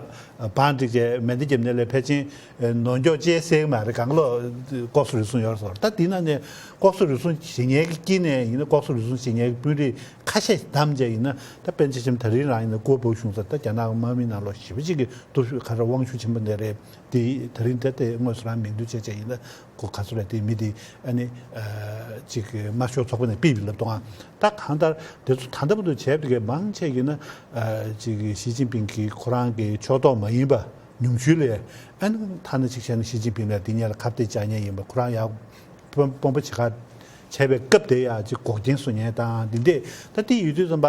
བང་བསྒྲིགས་བྱས་མེ་མདའ་བརྒྱབ་ནས་ལས་ཕལ་ཆེར་ནོར་འཁྱོག་ཅེས་གསལ་གྱི་མ་རེད། གང་ལོ་ལྐོག་ཟ་རུལ་སུངས་ཡོད་རེད་ཟེར། ད་དེ་ན་ནས་ལྐོག་ཟ་རུལ་སུངས་བྱེད་མཁན་གྱི་དཀྱིལ་ནས་ཡིན་ན་ལྐོག་ཟ་རུལ་སུངས་བྱེད་མཁན་གྱི་དཔོན་རིགས་ཁ་ཤས་བདམས་བྱས་ཡིན་ན་ད་དཔེར་ན་ཆ་བཞག་ན་ད་རིང་རང་ཡིན་ན་ཀོ་བོ་གཞུང་ས་ད་རྒྱ་ནག་གི་དམག་མི་ནང་ལོགས་ཞེ་པོ་ཅིག་གི་སྟོབས་ཤུགས་ག་རེ་དབང་ཤུགས་ཆེན་པོ་འདི་རེད། དེ་ད་རིང་ད་དེ་དངོས་སུ་རང་མིང་འདོན་བྱས་བྱས་ཡིན་ན་ཁོ་ག་ཚོད་རེད། དེ་མི་དེ་ཨ་ནི་ཅིག་དམར་ཤོག་ཚོགས་པ་ནས་ཕུད་པའི་ལབ་དོ་ཨ། ད་གང་ལྟར་དེ་ཚོ་ད་ལྟ་བར་དུ་བྱས་པ་དེ་གའི་མང་ཆེ་ཡིན་ན་ཅིག་ཞི་ཅིན་ཕིང་གིས་ཁོ་རང་གི་ཕྱོགས་གཏོགས་མ་ཡིན་པ་ཉུང་ཤོས་ལས། ཨ་ནི་ཐ་ན་ཅིག་བྱས་ན་ཞི་ཅིན་ཕིང་ལ་དེ་ཉིད་ལ་ཁ་གཏད་བཅག་མཁན་ཡིན་པ། ཁོ་རང་ཡང་དཔོན་དཔོན་པོ་བྱེད་ཁ་བྱས་པའི་སྐབས་དེ་ཡང་ཅིག་འགོག་རྐྱེན་བཟོ་མཁན་དང་འདི་འདྲས་ད་དེ་ཡོད་དུས་ཙམ་པ།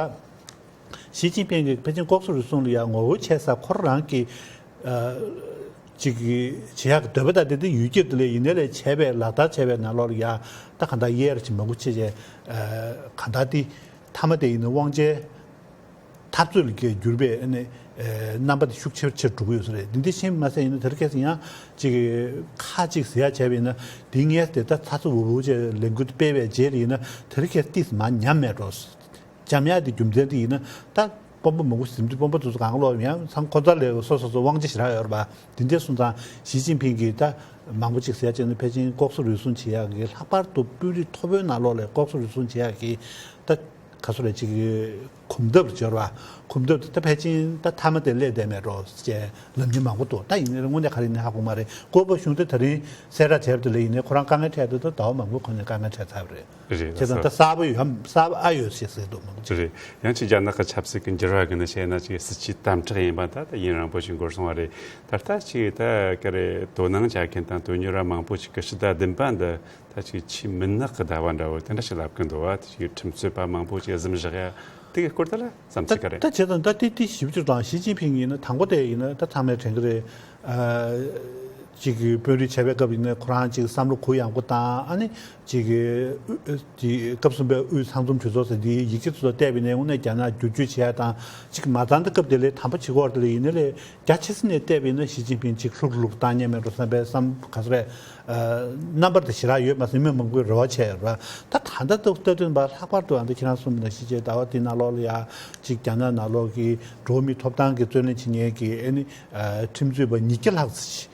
ཞི་ཅིན་ཕིང་གིས་ཕལ་ཆེར་ལྐོག་ཟ་རུལ་སུངས་ལ་ཡང་ངོ་རྒོལ་བྱེད་ས་ཁོ་རང་གི་ཨ་ཅིག་བྱེད་ཡག་གི་འདོད་པ་དང་དེ་འདྲ་ཡོད་ཀྱི་འདུག་ལས་ཡིན་ནའི་ལས་བྱས་པའི་ལག་བསྟར་བྱས་པའི་ནང་ལོགས་ལ་ཡང་ད་གང་ལྟར་གཡས་ར་ཅིག་མང་པོ་བྱས་བྱས་ཨ་གང་ལྟར་དེ་མཐའ་མ་དེ་ཡིན་ན་དབང་ཆའི་འཐབ་རྩོད་ལ་གྱུར་པའི་ཨ་ནི་ཨ་རྣམ་པ་དེ་ཤུགས་ཆེར་ཆེར་འགྲོ་གི་ཡོད་ས་རེད། འདི་འདྲ་ཤེས་མ་ཟད་ཡིན་ན་དེ་རིང་ཁ་སང་ཡང་ཅིག་ཁ་ཅིག་ཟེར་ཡག་བྱས་པ་ཡིན་ན་དེ་ངས་དེ་ད་ཚ་ཚ་འུར་འུར་བྱས་ལས་འགུལ་དེ་སྤེལ་བའི་རྗེས་ལ་ཡིན་ན་དེ་རིང་ཁ་སང་ཏིས་མར་ཉམས་མེད་འགྲོ། འཇམ་ཡག་དེ་རྒྱུ་མཚན་དེ་ཡིན་ན་ད་དཔོན་པོ་མང་པོ་ཟིན་དུས་དཔོན་པོ་ཚོ་ཚོ་གང་ལོག་ཡང་ཚང་ཁོ་ཚ་ལས་སོ་སོ་སོ་དབང་ཆ་ཞེ་དྲག་ཡོད་རེད་པ། དེ་འདྲས་སོང་ཙང་ཞི་ཅིན་ཕིང་གིས་ད་མང་པོ་ཅིག་ཟེར་ཡག་བྱས་ན་ཕལ་ཆེར་ལྐོག་ཟ་རུལ་སུངས་བྱེད་ཡག་གི་ལྷག་པར་དུ་དཔོན་རིགས་མཐོ་པོའི་ནང་ལོགས་ལ་ལྐོག་ཟ་རུལ་སུངས་བྱེད་ཡག་གི་ད་ག་ཚོད་རེད། ཅིག་གོམ་སྟབས་སྦྱོར་བ་གོམ་སྟབས་དེ་ད་ཕལ་ཆེར་ད་མཐའ་མ་དེ་སླེབས་བསྡད་མེད་འགྲོ་ཅེས་ལབ་མཁན་མང་པོ་འདུག་ད་ཡིན་ནའི་དངོས་གནས་ག་རེ་ཡིན་ནའི་ཧ་གོ་མ་རེད། ཀོ་བོ་གཞུང་དེ་ད་རིང་གསལ་བསྒྲགས་བྱས་པ་དེ་ལ་ཡིན་ནའི་ཁོ་རང་དཀའ་ངལ་འཕྲད་འདུག་ད་ཟླ་བ་མང་པོའི་གོང་ནས་དཀའ་ངལ་འཕྲད་ཚར་བ་རེད། རེད། བྱས་ཙང་ད་གསར་པ་ཡོད་ཧམ། གསར་པ་ཨ་ཡོད་ཞེས་ཟེར་འདུག་མང་པོ་ཅིག་རེད། ཡང་ཅིག་རྒྱ་ནག་གི་ཆབ་སྲིད་ཀྱི་འགྱུར་བ་གི་ནི་བཤད་ན་ཅིག་སྲིད་ཇུས་དམ་དྲག་ཡིན་པ་ད་ད་ཡུན་རིང་པོ་ཞིག་འགོར་སོང་བ་རེད། ད་ལྟ་ཅིག་ད་ག་རེ་དོ་སྣང་བྱ་མཁན་དང་དོན་གཉེར་བ་མང་པོ་ཅིག་གི་ཕྱི་ཟླ་བདུན་པ་འདི་ད་ཅིག་ཆེས་མུན་ནག་གི་ཟླ་བ་འདྲ་བོ་དེ་འདྲ་ཞིག་ལབ་ཀྱི་འདུག་བ། དེ་ཅིག་ཁྲིམས་རྩོད་པ་མང་པོ་ཅིག་གཟིམ་བཞག་ཡ་དེ་གི་སྐོར་དེ་ལ་བསམ་ཚུལ་ག་རེ། ད་བྱས་ཙང་ད་དེ་དེ་ཞིབ་འཇུག་དང་ཞི་ཅིན་ཕིང་ཡིན་ན་དང་པོ་དེ་ཡིན་ན་ད་ཚང་མས་དྲན་གི་རེད། ཨ་ཅིག་གི་དཔོན་རིགས་བྱས་པའི་སྐབས་ཡིན་ན་ཁོ་རང་ཅིག་བསམ་བློ་གུ་ཡངས་པོ་དང་ཨ་ནི་ཅིག་གི་དབུས་དེ་སྐབས་གསུམ་པའི་དབུས་ཚང་འཛོམས་གྲོས་ཚོགས་ཟེར་དེའི་ཡིག་ཆ་ཚོ་བལྟས་པ་ཡིན་ན་དངོས་གནས་རྒྱ་ནག་བསྒྱུར་བཅོས་བྱེད་ཡ་དང་ཅིག་མ་རྩ་འདི་སྐབས་དེ་ལས་དམ་པ་བྱེད་ཀྱི་ཡོད་རེད། དེ་ལས་ཡིན་ན་ལས་རྒྱ་ཆེ་ས་ནས་བལྟས་པ་ཡིན་ན་ཞི་ཅིན་ཕིང་ཅིག་ལྷུག་ལྷུག་བཏང་མཁན་མེད་འགྲོ་བསམ་པའི་བསམ་ག་ཚོད་རེད། ཨ་རྣམ་པར་དེ་ཞེ་དྲག་ཡོད་མ་ཟད་མི་མང་པོས་རེ་བ་བྱས་ཡོད་རེད། ད་ད་ལྟ་ཏོག་ལྟ་དུས་པ་ལྷག་པར་དུ་ཨ་འདི་ཁྱེད་རང་གསུངས་པ་ནང་བཞིན་བྱས་ཟླ་བ་འདི་ནང་ལོགས་ལ་ཡ་ཅིག་རྒྱ་ནག་ནང་ལོགས་ཀྱི་འགྲོ་བ་མིའི་ཐོབ་ཐང་གི་རྩོད་ལེན་བྱེད་མཁན་གྱི་ཨ་ནི་ཨ་ཁྲིམས་རྩོད་པ་ཉིས་བརྒྱ་ལྷག་ཙམ་ཞིག་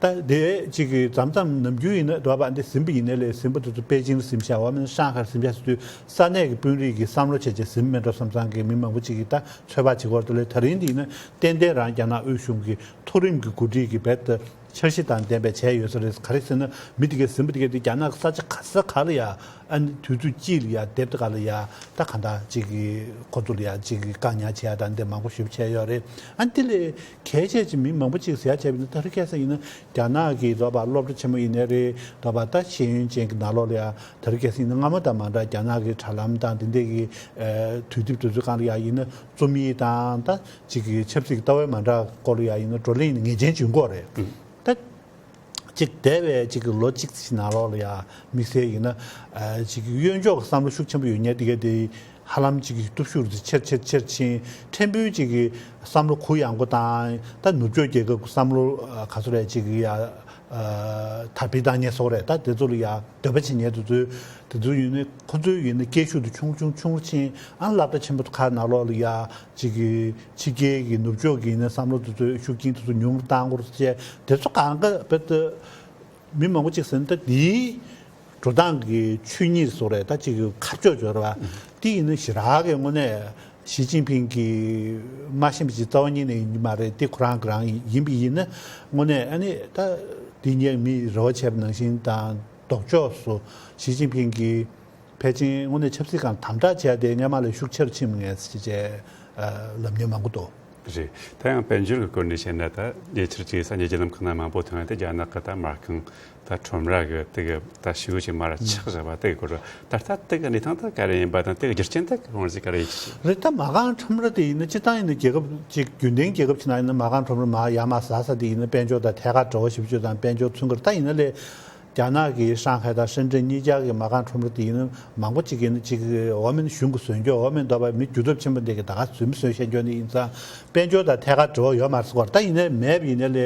ད་དེ་ཅིག་གི་མཚམས་མཚམས་ནམ་རྒྱུན་ཡིན་ན་འདྲ་བ་འདི་ཟིན་པ་ཡིན་ན་ལས་ཟིན་པ་དེ་ཚོ་པེ་ཅིང་ལ་ཟིན་བཞག་འོ་མིན་ན་ཧྲང་ཧའེ་ལ་ཟིན་བཞག་ཟེར་དུས་ས་གནས་ཀྱི་དཔོན་རིགས་ཀྱིས་བསམ་བློ་བྱས་བྱས་ཟིན་མེད་འགྲོ་བསམ་བསམ་གྱི་མི་མང་པོ་ཅིག་གིས་ད་ཚོད་དཔག་བྱེད་ཀྱི་ཡོད་རེད། དེ་ལས་དེ་རིང་འདི་ཡིན་ན་ཏན་ཏན་རང་རྒྱ་ནག་དབུས་གཞུང་གི་མཐོ་རིམ་གྱི་འགོ་ཁྲིད་ཀྱི�པ་ད་འཆར་གཞི་དང་ལྡན་པའི་བྱས་ཡོད་ས་རེད། ག་རེ་ཟེར་ན་མི་དེ་གས་ཟིན་པ་དེ་གས་དེ་རྒྱ་ནག་གི་ས་ཆ་ག་ས་ག་ལ་ཡ་ཨ་ནི་དུས་ཚོད་གཅིག་ལ་ཡ་དེབ་ད་ག་ལ་ཡ་ད་ག་འདྲ་ཅིག་གི་ཁོ་ཚོ་ལ་ཡ་ཅིག་གི་བཀག་ཉར་བྱེད་ཡ་དང་འདི་མང་པོ་ཞིག་བྱས་ཡོད་རེད། ཨ་ནི་དེ་ལས་གལ་ཆེ་ཅིག་མི་མང་པོ་ཅིག་ཟེར་ཡ་བྱས་པ་ཡིན་ན་ད་རེས་ཁ་སང་ཡིན་ན་རྒྱ་ནག་གི་རོ་བ་སློབ་གྲྭ་ཆེན་མོ་ཡིན་ནའི་རེད། རོ་བ་ད་ཤེས་ཡོན་ཅན་གྱི་ནང་ལོགས་ལ་ཡ་ད་རེས་ཁ་སང་ཡིན་ན་སྔ་མོ་དང་མ་འདྲ་རྒྱ་ནག་གི་དྲ་ལམ་དང་དེ་འདྲས་ཀྱི་ཨ་དུས་དེབ་དེ་ཚོའི་སྒང་ལ་ཡ་ཡིན་ན་རྩོམ་ཡིག་དང་ད་ཅིག་གི་ཆབ་སྲིད་ཀྱི་ལྟ་བ་མ་འདྲ་སྐོར་ལ་ཡ་ཡིན་ན་བགྲོ་གླེང་ཡིན་ན་ངེས་ཅན་བྱུང་གི་ཡོད་རེད། ད་ཅིག་འདས་པའི་ཅིག་གི་ལོ་གཅིག་ཙམ་ནང་ལོགས་ལ་ཡ་དམིགས་བསལ་ཡིན་ན་ཨ་ཅིག་གི་གཡོན་ཕྱོགས་ཀྱི་བསམ་བློ་ཤུགས་ཆེན་པོ་ཡོད་མཁན་དེ་གས་དེ་ཧ་ལམ་ཅིག་གི་སྟོབས་ཤུགས་དེ་ཆེར་ཆེར་ཆེར་ཕྱིན། ཕྲན་བུ་ཅིག་གི་བསམ་བློ་གུ་ཡངས་པོ་དང་ད་ནུབ་ཕྱོགས་རྒྱལ་ཁབ་ཀྱི་བསམ་བློ་ཨ་ག་ཚོད་རེད་ཅིག་གི་ཡ་ཨ་དར་སྤེལ་བཏང་མཁན་སོགས་རེད། ད་དེ་ཚོ་ལ་ཡ་འདོད་པ་བྱེད་མཁན་དེ་ཚོའི་དེ་ཚོ་ཡིན་ན་ཁོ་ཚོའི་ཡིན་ན་སྐད་ཤུགས་དེ་ཆུང་ཆུང་ཆུང་རུ་ཕྱིན། ཨ་སློབ་གྲྭ་ཆེན་པོ་ཁག་ནང་ལོགས་ལ་ཡ་ཅིག་གི་ཕྱི་རྒྱལ་གྱི་ནུབ་ཕྱོགས་ཀྱི་ཡིན་ན་བསམ་བློ་དེ་ཚོའི་ཤུགས་རྐྱེན་དེ་ཚོ་ཉུང་རུ་བཏང་དགོས་ཟེར་དེ་ཚོ་གང་ག་བེད་དུ་མི་མང་པོ་ཅིག་ཟེར་ན་ད་འདིའི་འགྲོ་སྟངས་ཀྱི་ཆོས་ཉིད་སོགས་རེད། ད་ཅིག་གི་ཁ་ཕྱོགས་སྦྱོར་བ་དེ་ཡིན་ན་ཞེ་དྲག་གི་དངོས་གནས་ཞི་ཅིན་ཕིང་གིས་མ་ཤེས་པ་ཅིག་རྩ་བ་ཉིད་ནས་ཡིན་གྱི་མ་རེད། དེ་ཁོ་རང་གི་རང་ཡིན་པ་ཡིན་ན་དངོས་གནས་ཨ་ནི་ད་དེ་ཉིད་མིས་རེ་བ་བྱས་པ་ནང་བཞིན་དང་ལྡོག་ཕྱོགས་སུ་ཞི་ཅིན་ཕིང་གིས་ཕལ་ཆེར་དངོས་གནས་ཆབ་སྲིད་སྒང་དམ་དྲག་བྱས་ཏེ་སྔ་མ་ལས་ཤུགས་ཆེར་ཕྱིན་མི་ངེས་ཟེར་བྱས་ལབ་མཁན་མང་པོ་འདུག་རེད། ད་ཡང་དཔལ་འབྱོར་གྱི་སྐོར་ནས་བཤད་ན་ད་ཉེ་ཆར་གྱི་སང་ཉིན་བརྒྱུད་ལམ་ཁག་ན་མང་པོ་ཐོན་ཡོད་དེ་རྒྱ་ནག་གི་ད་མ་རྐང་ད་ཁྲོམ་ར་གི་དེ་གི་ད་ཤིའུ་ཅིག་མར་ཆག་བཞག་པ་དེ་གི་སྐོར་ད་ལྟ་དེ་གི་གནས་སྟངས་ད་ག་རེ་ཡིན་པ་དང་དེ་གི་རྒྱུ་རྐྱེན་དེ་གི་དབང་གིས་ག་རེ་ཡིན་གྱི་རེད། ད་མ་རྐང་ཁྲོམ་ར་དེ་ཡིན་ན་སྤྱིར་བཏང་ཡིན་ན་རྒྱལ་ཁབ་ཅིག་རྒྱུན་ལྡན་རྒྱལ་ཁབ་ཅིག་ནང་ཡིན་ན་མ་རྐང་ཁྲོམ་ར་མར་ཡར་མར་ཟག་ས་དེ་ཡིན་ན་དཔལ་འབྱོར་དང་ཐད་ཀར་འབྲེལ་བ་ཞེ་པོ་ཅིག་དང་དཔལ་འབྱོར་ཚུན་ཁར་ད་ཡིན་ན་ལས། རྒྱ་ནག་གི་ཧྲང་ཧའེ་དང་ཧྲེན་ཀྲེན་གཉིས་ཆར་གྱི་མ་རྐང་ཁྲོམ་ར་དེ་ཡིན་ན་མང་པོ་ཅིག་ཡིན་ན་ཅིག་འོ་མིན་གཞུང་གིས་བཟོས་རྒྱུ་འོ་མིན་འདོད་པ་མི་རྒྱུ་སྟོབས་ཆེན་པོ་འདི་གི་ད་ག་རྫུན་མ་བཟོས་བཤད་རྒྱུ་ནི་ཡིན་ཙང་དཔལ་འབྱོར་དང་ཐད་ཀར་འབྲེལ་བ་ཡོད་མ་རེད་ཟེར་གོ་རེད། ད་ཡིན་ནའི་མེད་པ་ཡིན་ནའི་ལས་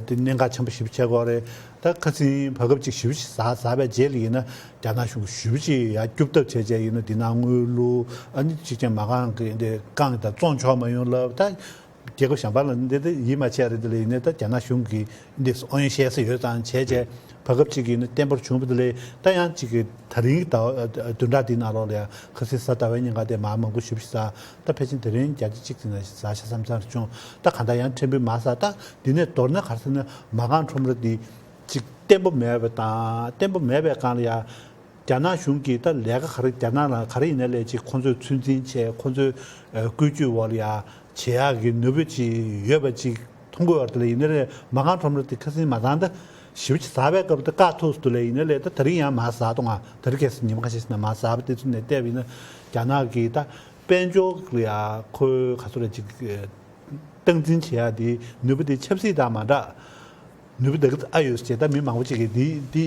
དེ་གནད་འགག་ཆེན་པོ་ཞེ་པོ་ཆགས་ཀྱི་ཡོད་རེད། ད་ཁ་སང་བར་སྐབས་ཅིག་ཞེ་པོ་ཅིག་ཟ་ཟ་བའི་རྗེས་ལ་ཡིན་ན་རྒྱ་ནག་གཞུང་གིས་ཞེ་པོ་ཅིག་ཡ་སྐྱོབ་ཐབས་བྱས་བྱས་ཡིན་ན་འདི་ནང་དངུལ་བླུགས་ཨ་ནི་གཅིག་ཀྱང་མ་རྐང་གི་འདི་རྐང་དང་བཙོང་ཆོག་མ་ཡོང་ལབ། ད་རྒྱལ་ཁབ་གཞན་པ་ལ་འདི་འདི་ཡིད་མ་ཆེས་རེད། འདི་ལ་ཡིན་ནའི་ད་རྒྱ་ནག་གཞུང་གིས་འདི་ཨུ་ཡོན་བཤད་ས་ཡོད་ཙང་བྱས་བྱས་བར་སྐབས་ཅིག་ཡིན་ན་བརྟན་པོར་བྱུང་བ་དེ་ལས་ད་ཡང་ཅིག་གི་ད་རིང་གི་ཟླ་བ་བདུན་ཕྲག་འདིའི་ནང་ལོགས་ལ་ཡང་ཁ་སང་གཟའ་ཟླ་བའི་ཉིན་ཀ་དེ་མར་མང་པོ་ཞེ་པོ་ཞིག་ཟ། ད་ཕལ་ཆེར་དེ་རིང་བརྒྱ་ཆ་གཅིག་ཙམ་ན་ཞིག་ཟ་ཤག་བསམ་ཙང་བྱུང་། ད་གང་ལྟར་ཡང་ཕྲན་བུ་མར་ཟ། ད་འདི་ནས་མདོར་ན་ག་རེ་ཟེར་ན་མ་རྐང་ཁྲོམ་ར་འདི་ཅིག་བརྟན་པོ་མེད་པ་དང་བརྟན་པོ་མེད་པའི་སྒང་ལ་ཡང་རྒྱ་ནག་གཞུང་གིས་ད་ལས་ཀ་ག་རེ་རྒྱ་ནག་ལ་ག་རེ་ཡིན་ནའི་ལས་ཅིག་ཁོང་ཚོས་ཚོད་འཛིན་བྱས་ཁོང་ཚོའི་ཨ་བཀོད་ཇུས་འོག་ལ་ཡ་བྱེད་ཡག་གི་ནུས་པ་ཅིག་ཡོད་པ་ཅིག་མཐོང་གི་ཡོད་རེད། དེ་ལ་ཡིན་ནའི་རེད་མ་རྐང་ཁྲོམ་ར་དེ་ཁ་སང་མ་ཚང་ད་ཞེ་པོ་ཅིག་ཟ་བའི་སྐབས་དེ་བཀག་ཐུབ་སོང་། དེ་ལ་ཡིན་ནའི་ལས་ད་དེ་རིང་ཡང་མར་ཟ་གཏོང་ང་། དེ་རིང་ཁ་སང་ཉི་མ་ཁ་ཤས་ཤིག་ནས་མར་ཟ་བ་དེ་ཚོ་ནས་བལྟས་པ་ཡིན་ན་རྒྱ་ནག་གིས་ད་དཔལ་འབྱོར་ལ་ཡ་ཁོའི་ག་ཚོད་རེད་ཅིག་སྟངས་འཛིན་བྱེད་ཡག་དེ་ནུས་པ་དེ་ཆབ་སྲིད་དང་མ་འདྲ། ནུས་པ་དེ་ག་ཨ་ཡོད་ཅེས་ད་མི་མང་པོ་ཅིག་གིས་དེ་དེ་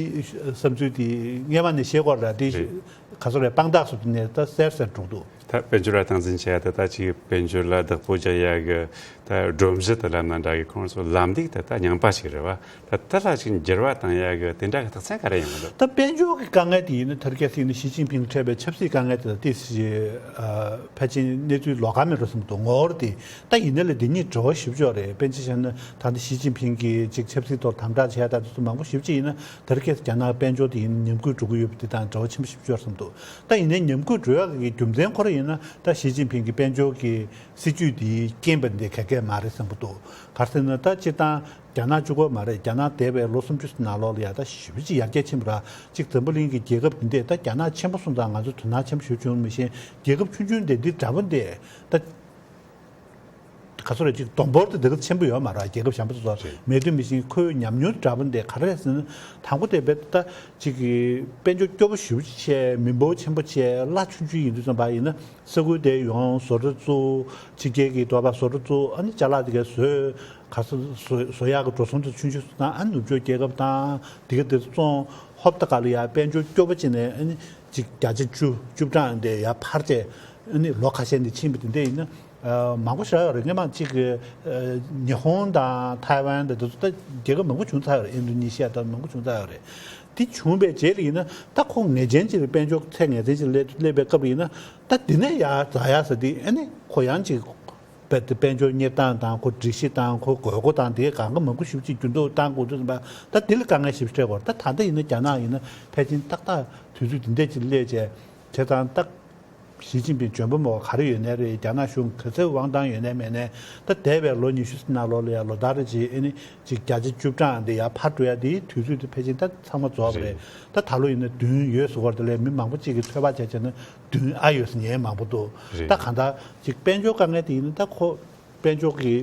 བསམ་ཚུལ་དེ་སྔས་མ་ནས་བཤད་ཀྱི་ཡོད་རེད། དེ་རེད། ག་ཚོད་རེད་དཔང་རྟགས་སུ་དེ་ནས་ད་གསལ་གསལ་འགྲོ་འདུག་ད་དཔལ་འབྱོར་ལ་སྟངས་འཛིན་བྱེད་ཡག་དེ་ད་ཅིག་དཔལ་འབྱོར་ལ་བདག་པོ་རྒྱག་ཡག་གི་ད་སྒྲོམ་གཞི་དེ་ལབ་ན་འདྲ་གི་ཁོང་ཚོ་ལམ་ལུགས་དེ་ད་རྙིང་པ་ཞིག་རེད་བ། ད་དེ་ལ་ཅིག་འགྱུར་བ་བཏང་ཡག་གི་དེ་འདྲ་གི་རྟགས་མཚན་ག་རེ་ཡོང་གི་འདུག་ད་དཔལ་འབྱོར་གྱི་དཀའ་ངལ་དེ་ཡིན་ན་ཐར་ཁེ་སི་ནི་ཞི་ཅིན་ཕིང་འཕྲད་པའི་ཆབ་སྲིད་དཀའ་ངལ་དེ་ལ་ཏོག་ཙམ་ཕལ་ཆེར་གནས་ཚུལ་ལོགས་ཀ་མེད་འགྲོ་བསམ་འདུག་ངོ་བོར་དེ། ད་ཡིན་ནའི་ལས་འདི་གཉིས་འབྲེལ་བ་ཞེ་པོ་ཅིག་ཡོད་རེད། དཔེར་ན་ཆ་བཞག་ན་ད་ལྟ་ཞི་ཅིན་ཕིང་གིས་ཅིག་ཆབ་སྲིད་ཐོག་དམ་དྲག་བྱས་ད་དེ་ཚོ་མང་པོ་ཞེ་པོ་ཅིག་ཡིན་ན་ད་རེས་ཁ་སང་རྒྱ་ནག་དཔལ་འབྱོར་དེ་ཡིན་ཉམས་རྒུད་འགྲོ་གི་ཡོད་པ་དེ་དང་འབྲེལ་བ་ཆེན་པོ་ཞེ་པོ་ཅིག་ཡོད་བསམ་འདུག་ད་ཡིན་ནའི་ཉམས་རྒུད་འགྲོ་ཡག་གི་རྒྱུ་མཚན་ཁོ་རང་ཡིན་ན་ད་ཞི་ཅིན་ཕིང་གི་དཔལ་འབྱོར་གྱི་སྲིད་ཇུས་དེའི་རྐྱེན་པ་འདི་ག་གེ་མ་རེད་བསམ་གྱི་འདུག་ག་རེ་ཟེར་ན་ད་སྤྱིར་བཏང་རྒྱ་ནག་གཅིག་པོ་མ་རེད། རྒྱ་ནག་འདས་པའི་ལོ་སུམ་ཅུ་ནང་ལོགས་ལ་ཡ་ད་ཞེ་པོ་ཅིག་ཡར་རྒྱས་ཕྱིན་པ་ར། གཅིག་འཛམ་བུ་གླིང་གི་རྒྱལ་ཁབ་འདི་འདྲས་ད་རྒྱ་ནག་ཆེན་པོ་སོང་ཙང་ང་ཚོ་དོ་སྣང་ཆེན་པོ་ཞེ་པོ་བྱུང་མི་ཤེས། རྒྱལ་ཁབ་ཆུང་ཆུང་འདི་འདི་འདྲ་པོ་འདི་ད། ག་ཚོད་རེད་ཅིག་སྡོམ་འབོར་དེ་འདི་ག་ཚོད་ཆེན་པོ་ཡོད་མ་རེད། རྒྱལ་ཁབ་གཞན་པ་ཚོ་ཚོ་རེད། མེད་དུས་མི་ཤེས། ཁོའི་ཉམས་མྱོང་འདྲ་པོ་འདི་ག་རེ་རེད་ཟེར་ན་དང་པོ་དེ་རྦད་ད་ཅིག་གི་དཔལ་འབྱོར་སྐྱོ་པོ་ཞེ་པོ་ཅིག་བྱས། མི་འབོར་ཆེན་པོ་བྱས། གླ་ཆུང་ཆུང་ཡིན་དུས་ཙམ་པ་ཡིན་ན་ས་ཁུལ་དེ་ཡོངས་བཟོ་གྲྭ་བཙུགས། ཕྱི་རྒྱལ་གྱི་འདྲ་པོ་བཟོ་གྲྭ་བཙུགས། ཨ་ནི་ཅ་ལག་དེ་ག་བཟོས། ག་ཚོད་བཟོ་བཟོ་ཡག་གི་འགྲོ་སོང་དེ་ཆུང་ཆུང་བཟོས་ན་ཨ་ནི་ནུབ་ཕྱོགས་རྒྱལ་ཁབ་དང་དེ་ག་དེ་བཙོང་། ཧོབ་ཏེ་ག་ལ་ཡ་དཔལ་འབྱོར་སྐྱོ་པོ་བྱས་ནས་ཨ་ནི་ཅིག་བརྒྱ་ཆ་བཅུ་བཅུ་གྲངས་དེ་ཡར་འཕར་བྱས། ཨ་ནི་ལོ་ཁ་ཤས་འདི་ཕྱིན་པ་དེ་འདྲ་ཡིན་ན། ཨ་མང་པོ་ཞེ་དྲག་ཡོད་རེད། སྔོན་མ་གཅིག་གི་ཨ་ཉི་ཧོང་དང་ཐའེ་ཝན་དང་དེ་ཚོ་ད་རྒྱལ་ཁབ་མང་པོ་བྱུང་ཚར་ཡོད་རེད། ཨིན་རྡུ་ནི་ཤི་ཡ་དང་མང་པོ་བྱུང་ཚར་ཡོད་རེད། དེ་བྱུང་བའི་རྗེས་ལ་ཡིན་ན་ད་ཁོ་ངེས་ཅན་ཅིག་ལ་དཔལ་འབྱོར་ཚད་ངེས་ཅན་ཅིག་སླེབས་སླེབས་པའི་སྐབས་ལ་ཡིན་ན་ད་འདི་ནས་ཡར་འཛེག་ཡག་ཟེར་དེ་ཨ་ནི་ཁོ་ཡང་ཅིག་དཔལ་དཔལ་འབྱོར་གཉེར་སྟངས་དང་ཁོ་སྒྲིག་གཞི་དང་ཁོ་དགོས་མཁོ་དང་དེའི་སྒང་ག་མང་པོ་ཞེ་པོ་ཅིག་འགྱུར་ལྡོག་བཏང་དགོས་དུས་ཙམ་པ་ད་འདི་ལ་དཀའ་ངལ་ཞེ་པོ་ཅིག་འཕྲད་ཀྱི་ཡོད་རེད། ད་ད་ལྟ་ཡིན་ན་རྒྱ་ནག་ཡིན་ན་ཕལ་ཆེར་ཏག་ཏག་དུས་ཚོད་འདི་འདྲས་ཅིག་སླེབས་བྱས་བྱས་ཙང་ད། ཞི་ཅིན་ཕིང་འཇོན་པོ་མོ་ག་རེ་ཡོད་ནའི་རེད། རྒྱ་ནག་གཞུང་ག་ཚོད་དབང་ཐང་ཡོད་ནའི་མེད་ནའི་ད་འདས་པའི་ལོ་ཉི་ཤུ་ནང་ལོགས་ལ་ཡ་ལོ་ལྟར་རེ་བྱས་ཨ་ནི་ཅིག་བརྒྱ་ཆ་བཅུ་གྲངས་འདི་ཡར་འཕར་འགྲོ་ཡ་དེའི་དུས་ཚོད་དེ་ཕལ་ཆེར་ད་ཚང་མ་རྫོགས་པ་རེད། རེད། ད་ད་ལོ་ཡིན་ན་བདུན་ཡོད་ཟེར་བ་དེ་ལས་མི་མང་པོ་ཅིག་གིས་ཚོད་དཔག་བྱས་བྱས་ན་བདུན་ཨ་ཡོད་ཟེར་མཁན་མང་པོ་འདུག་རེད། ད་གང་ལྟར་ཅིག་དཔལ་འབྱོར་དཀའ་ངལ་དེ་ཡིན་ན་ད་ཁོ་དཔལ་འབྱོར་གྱི་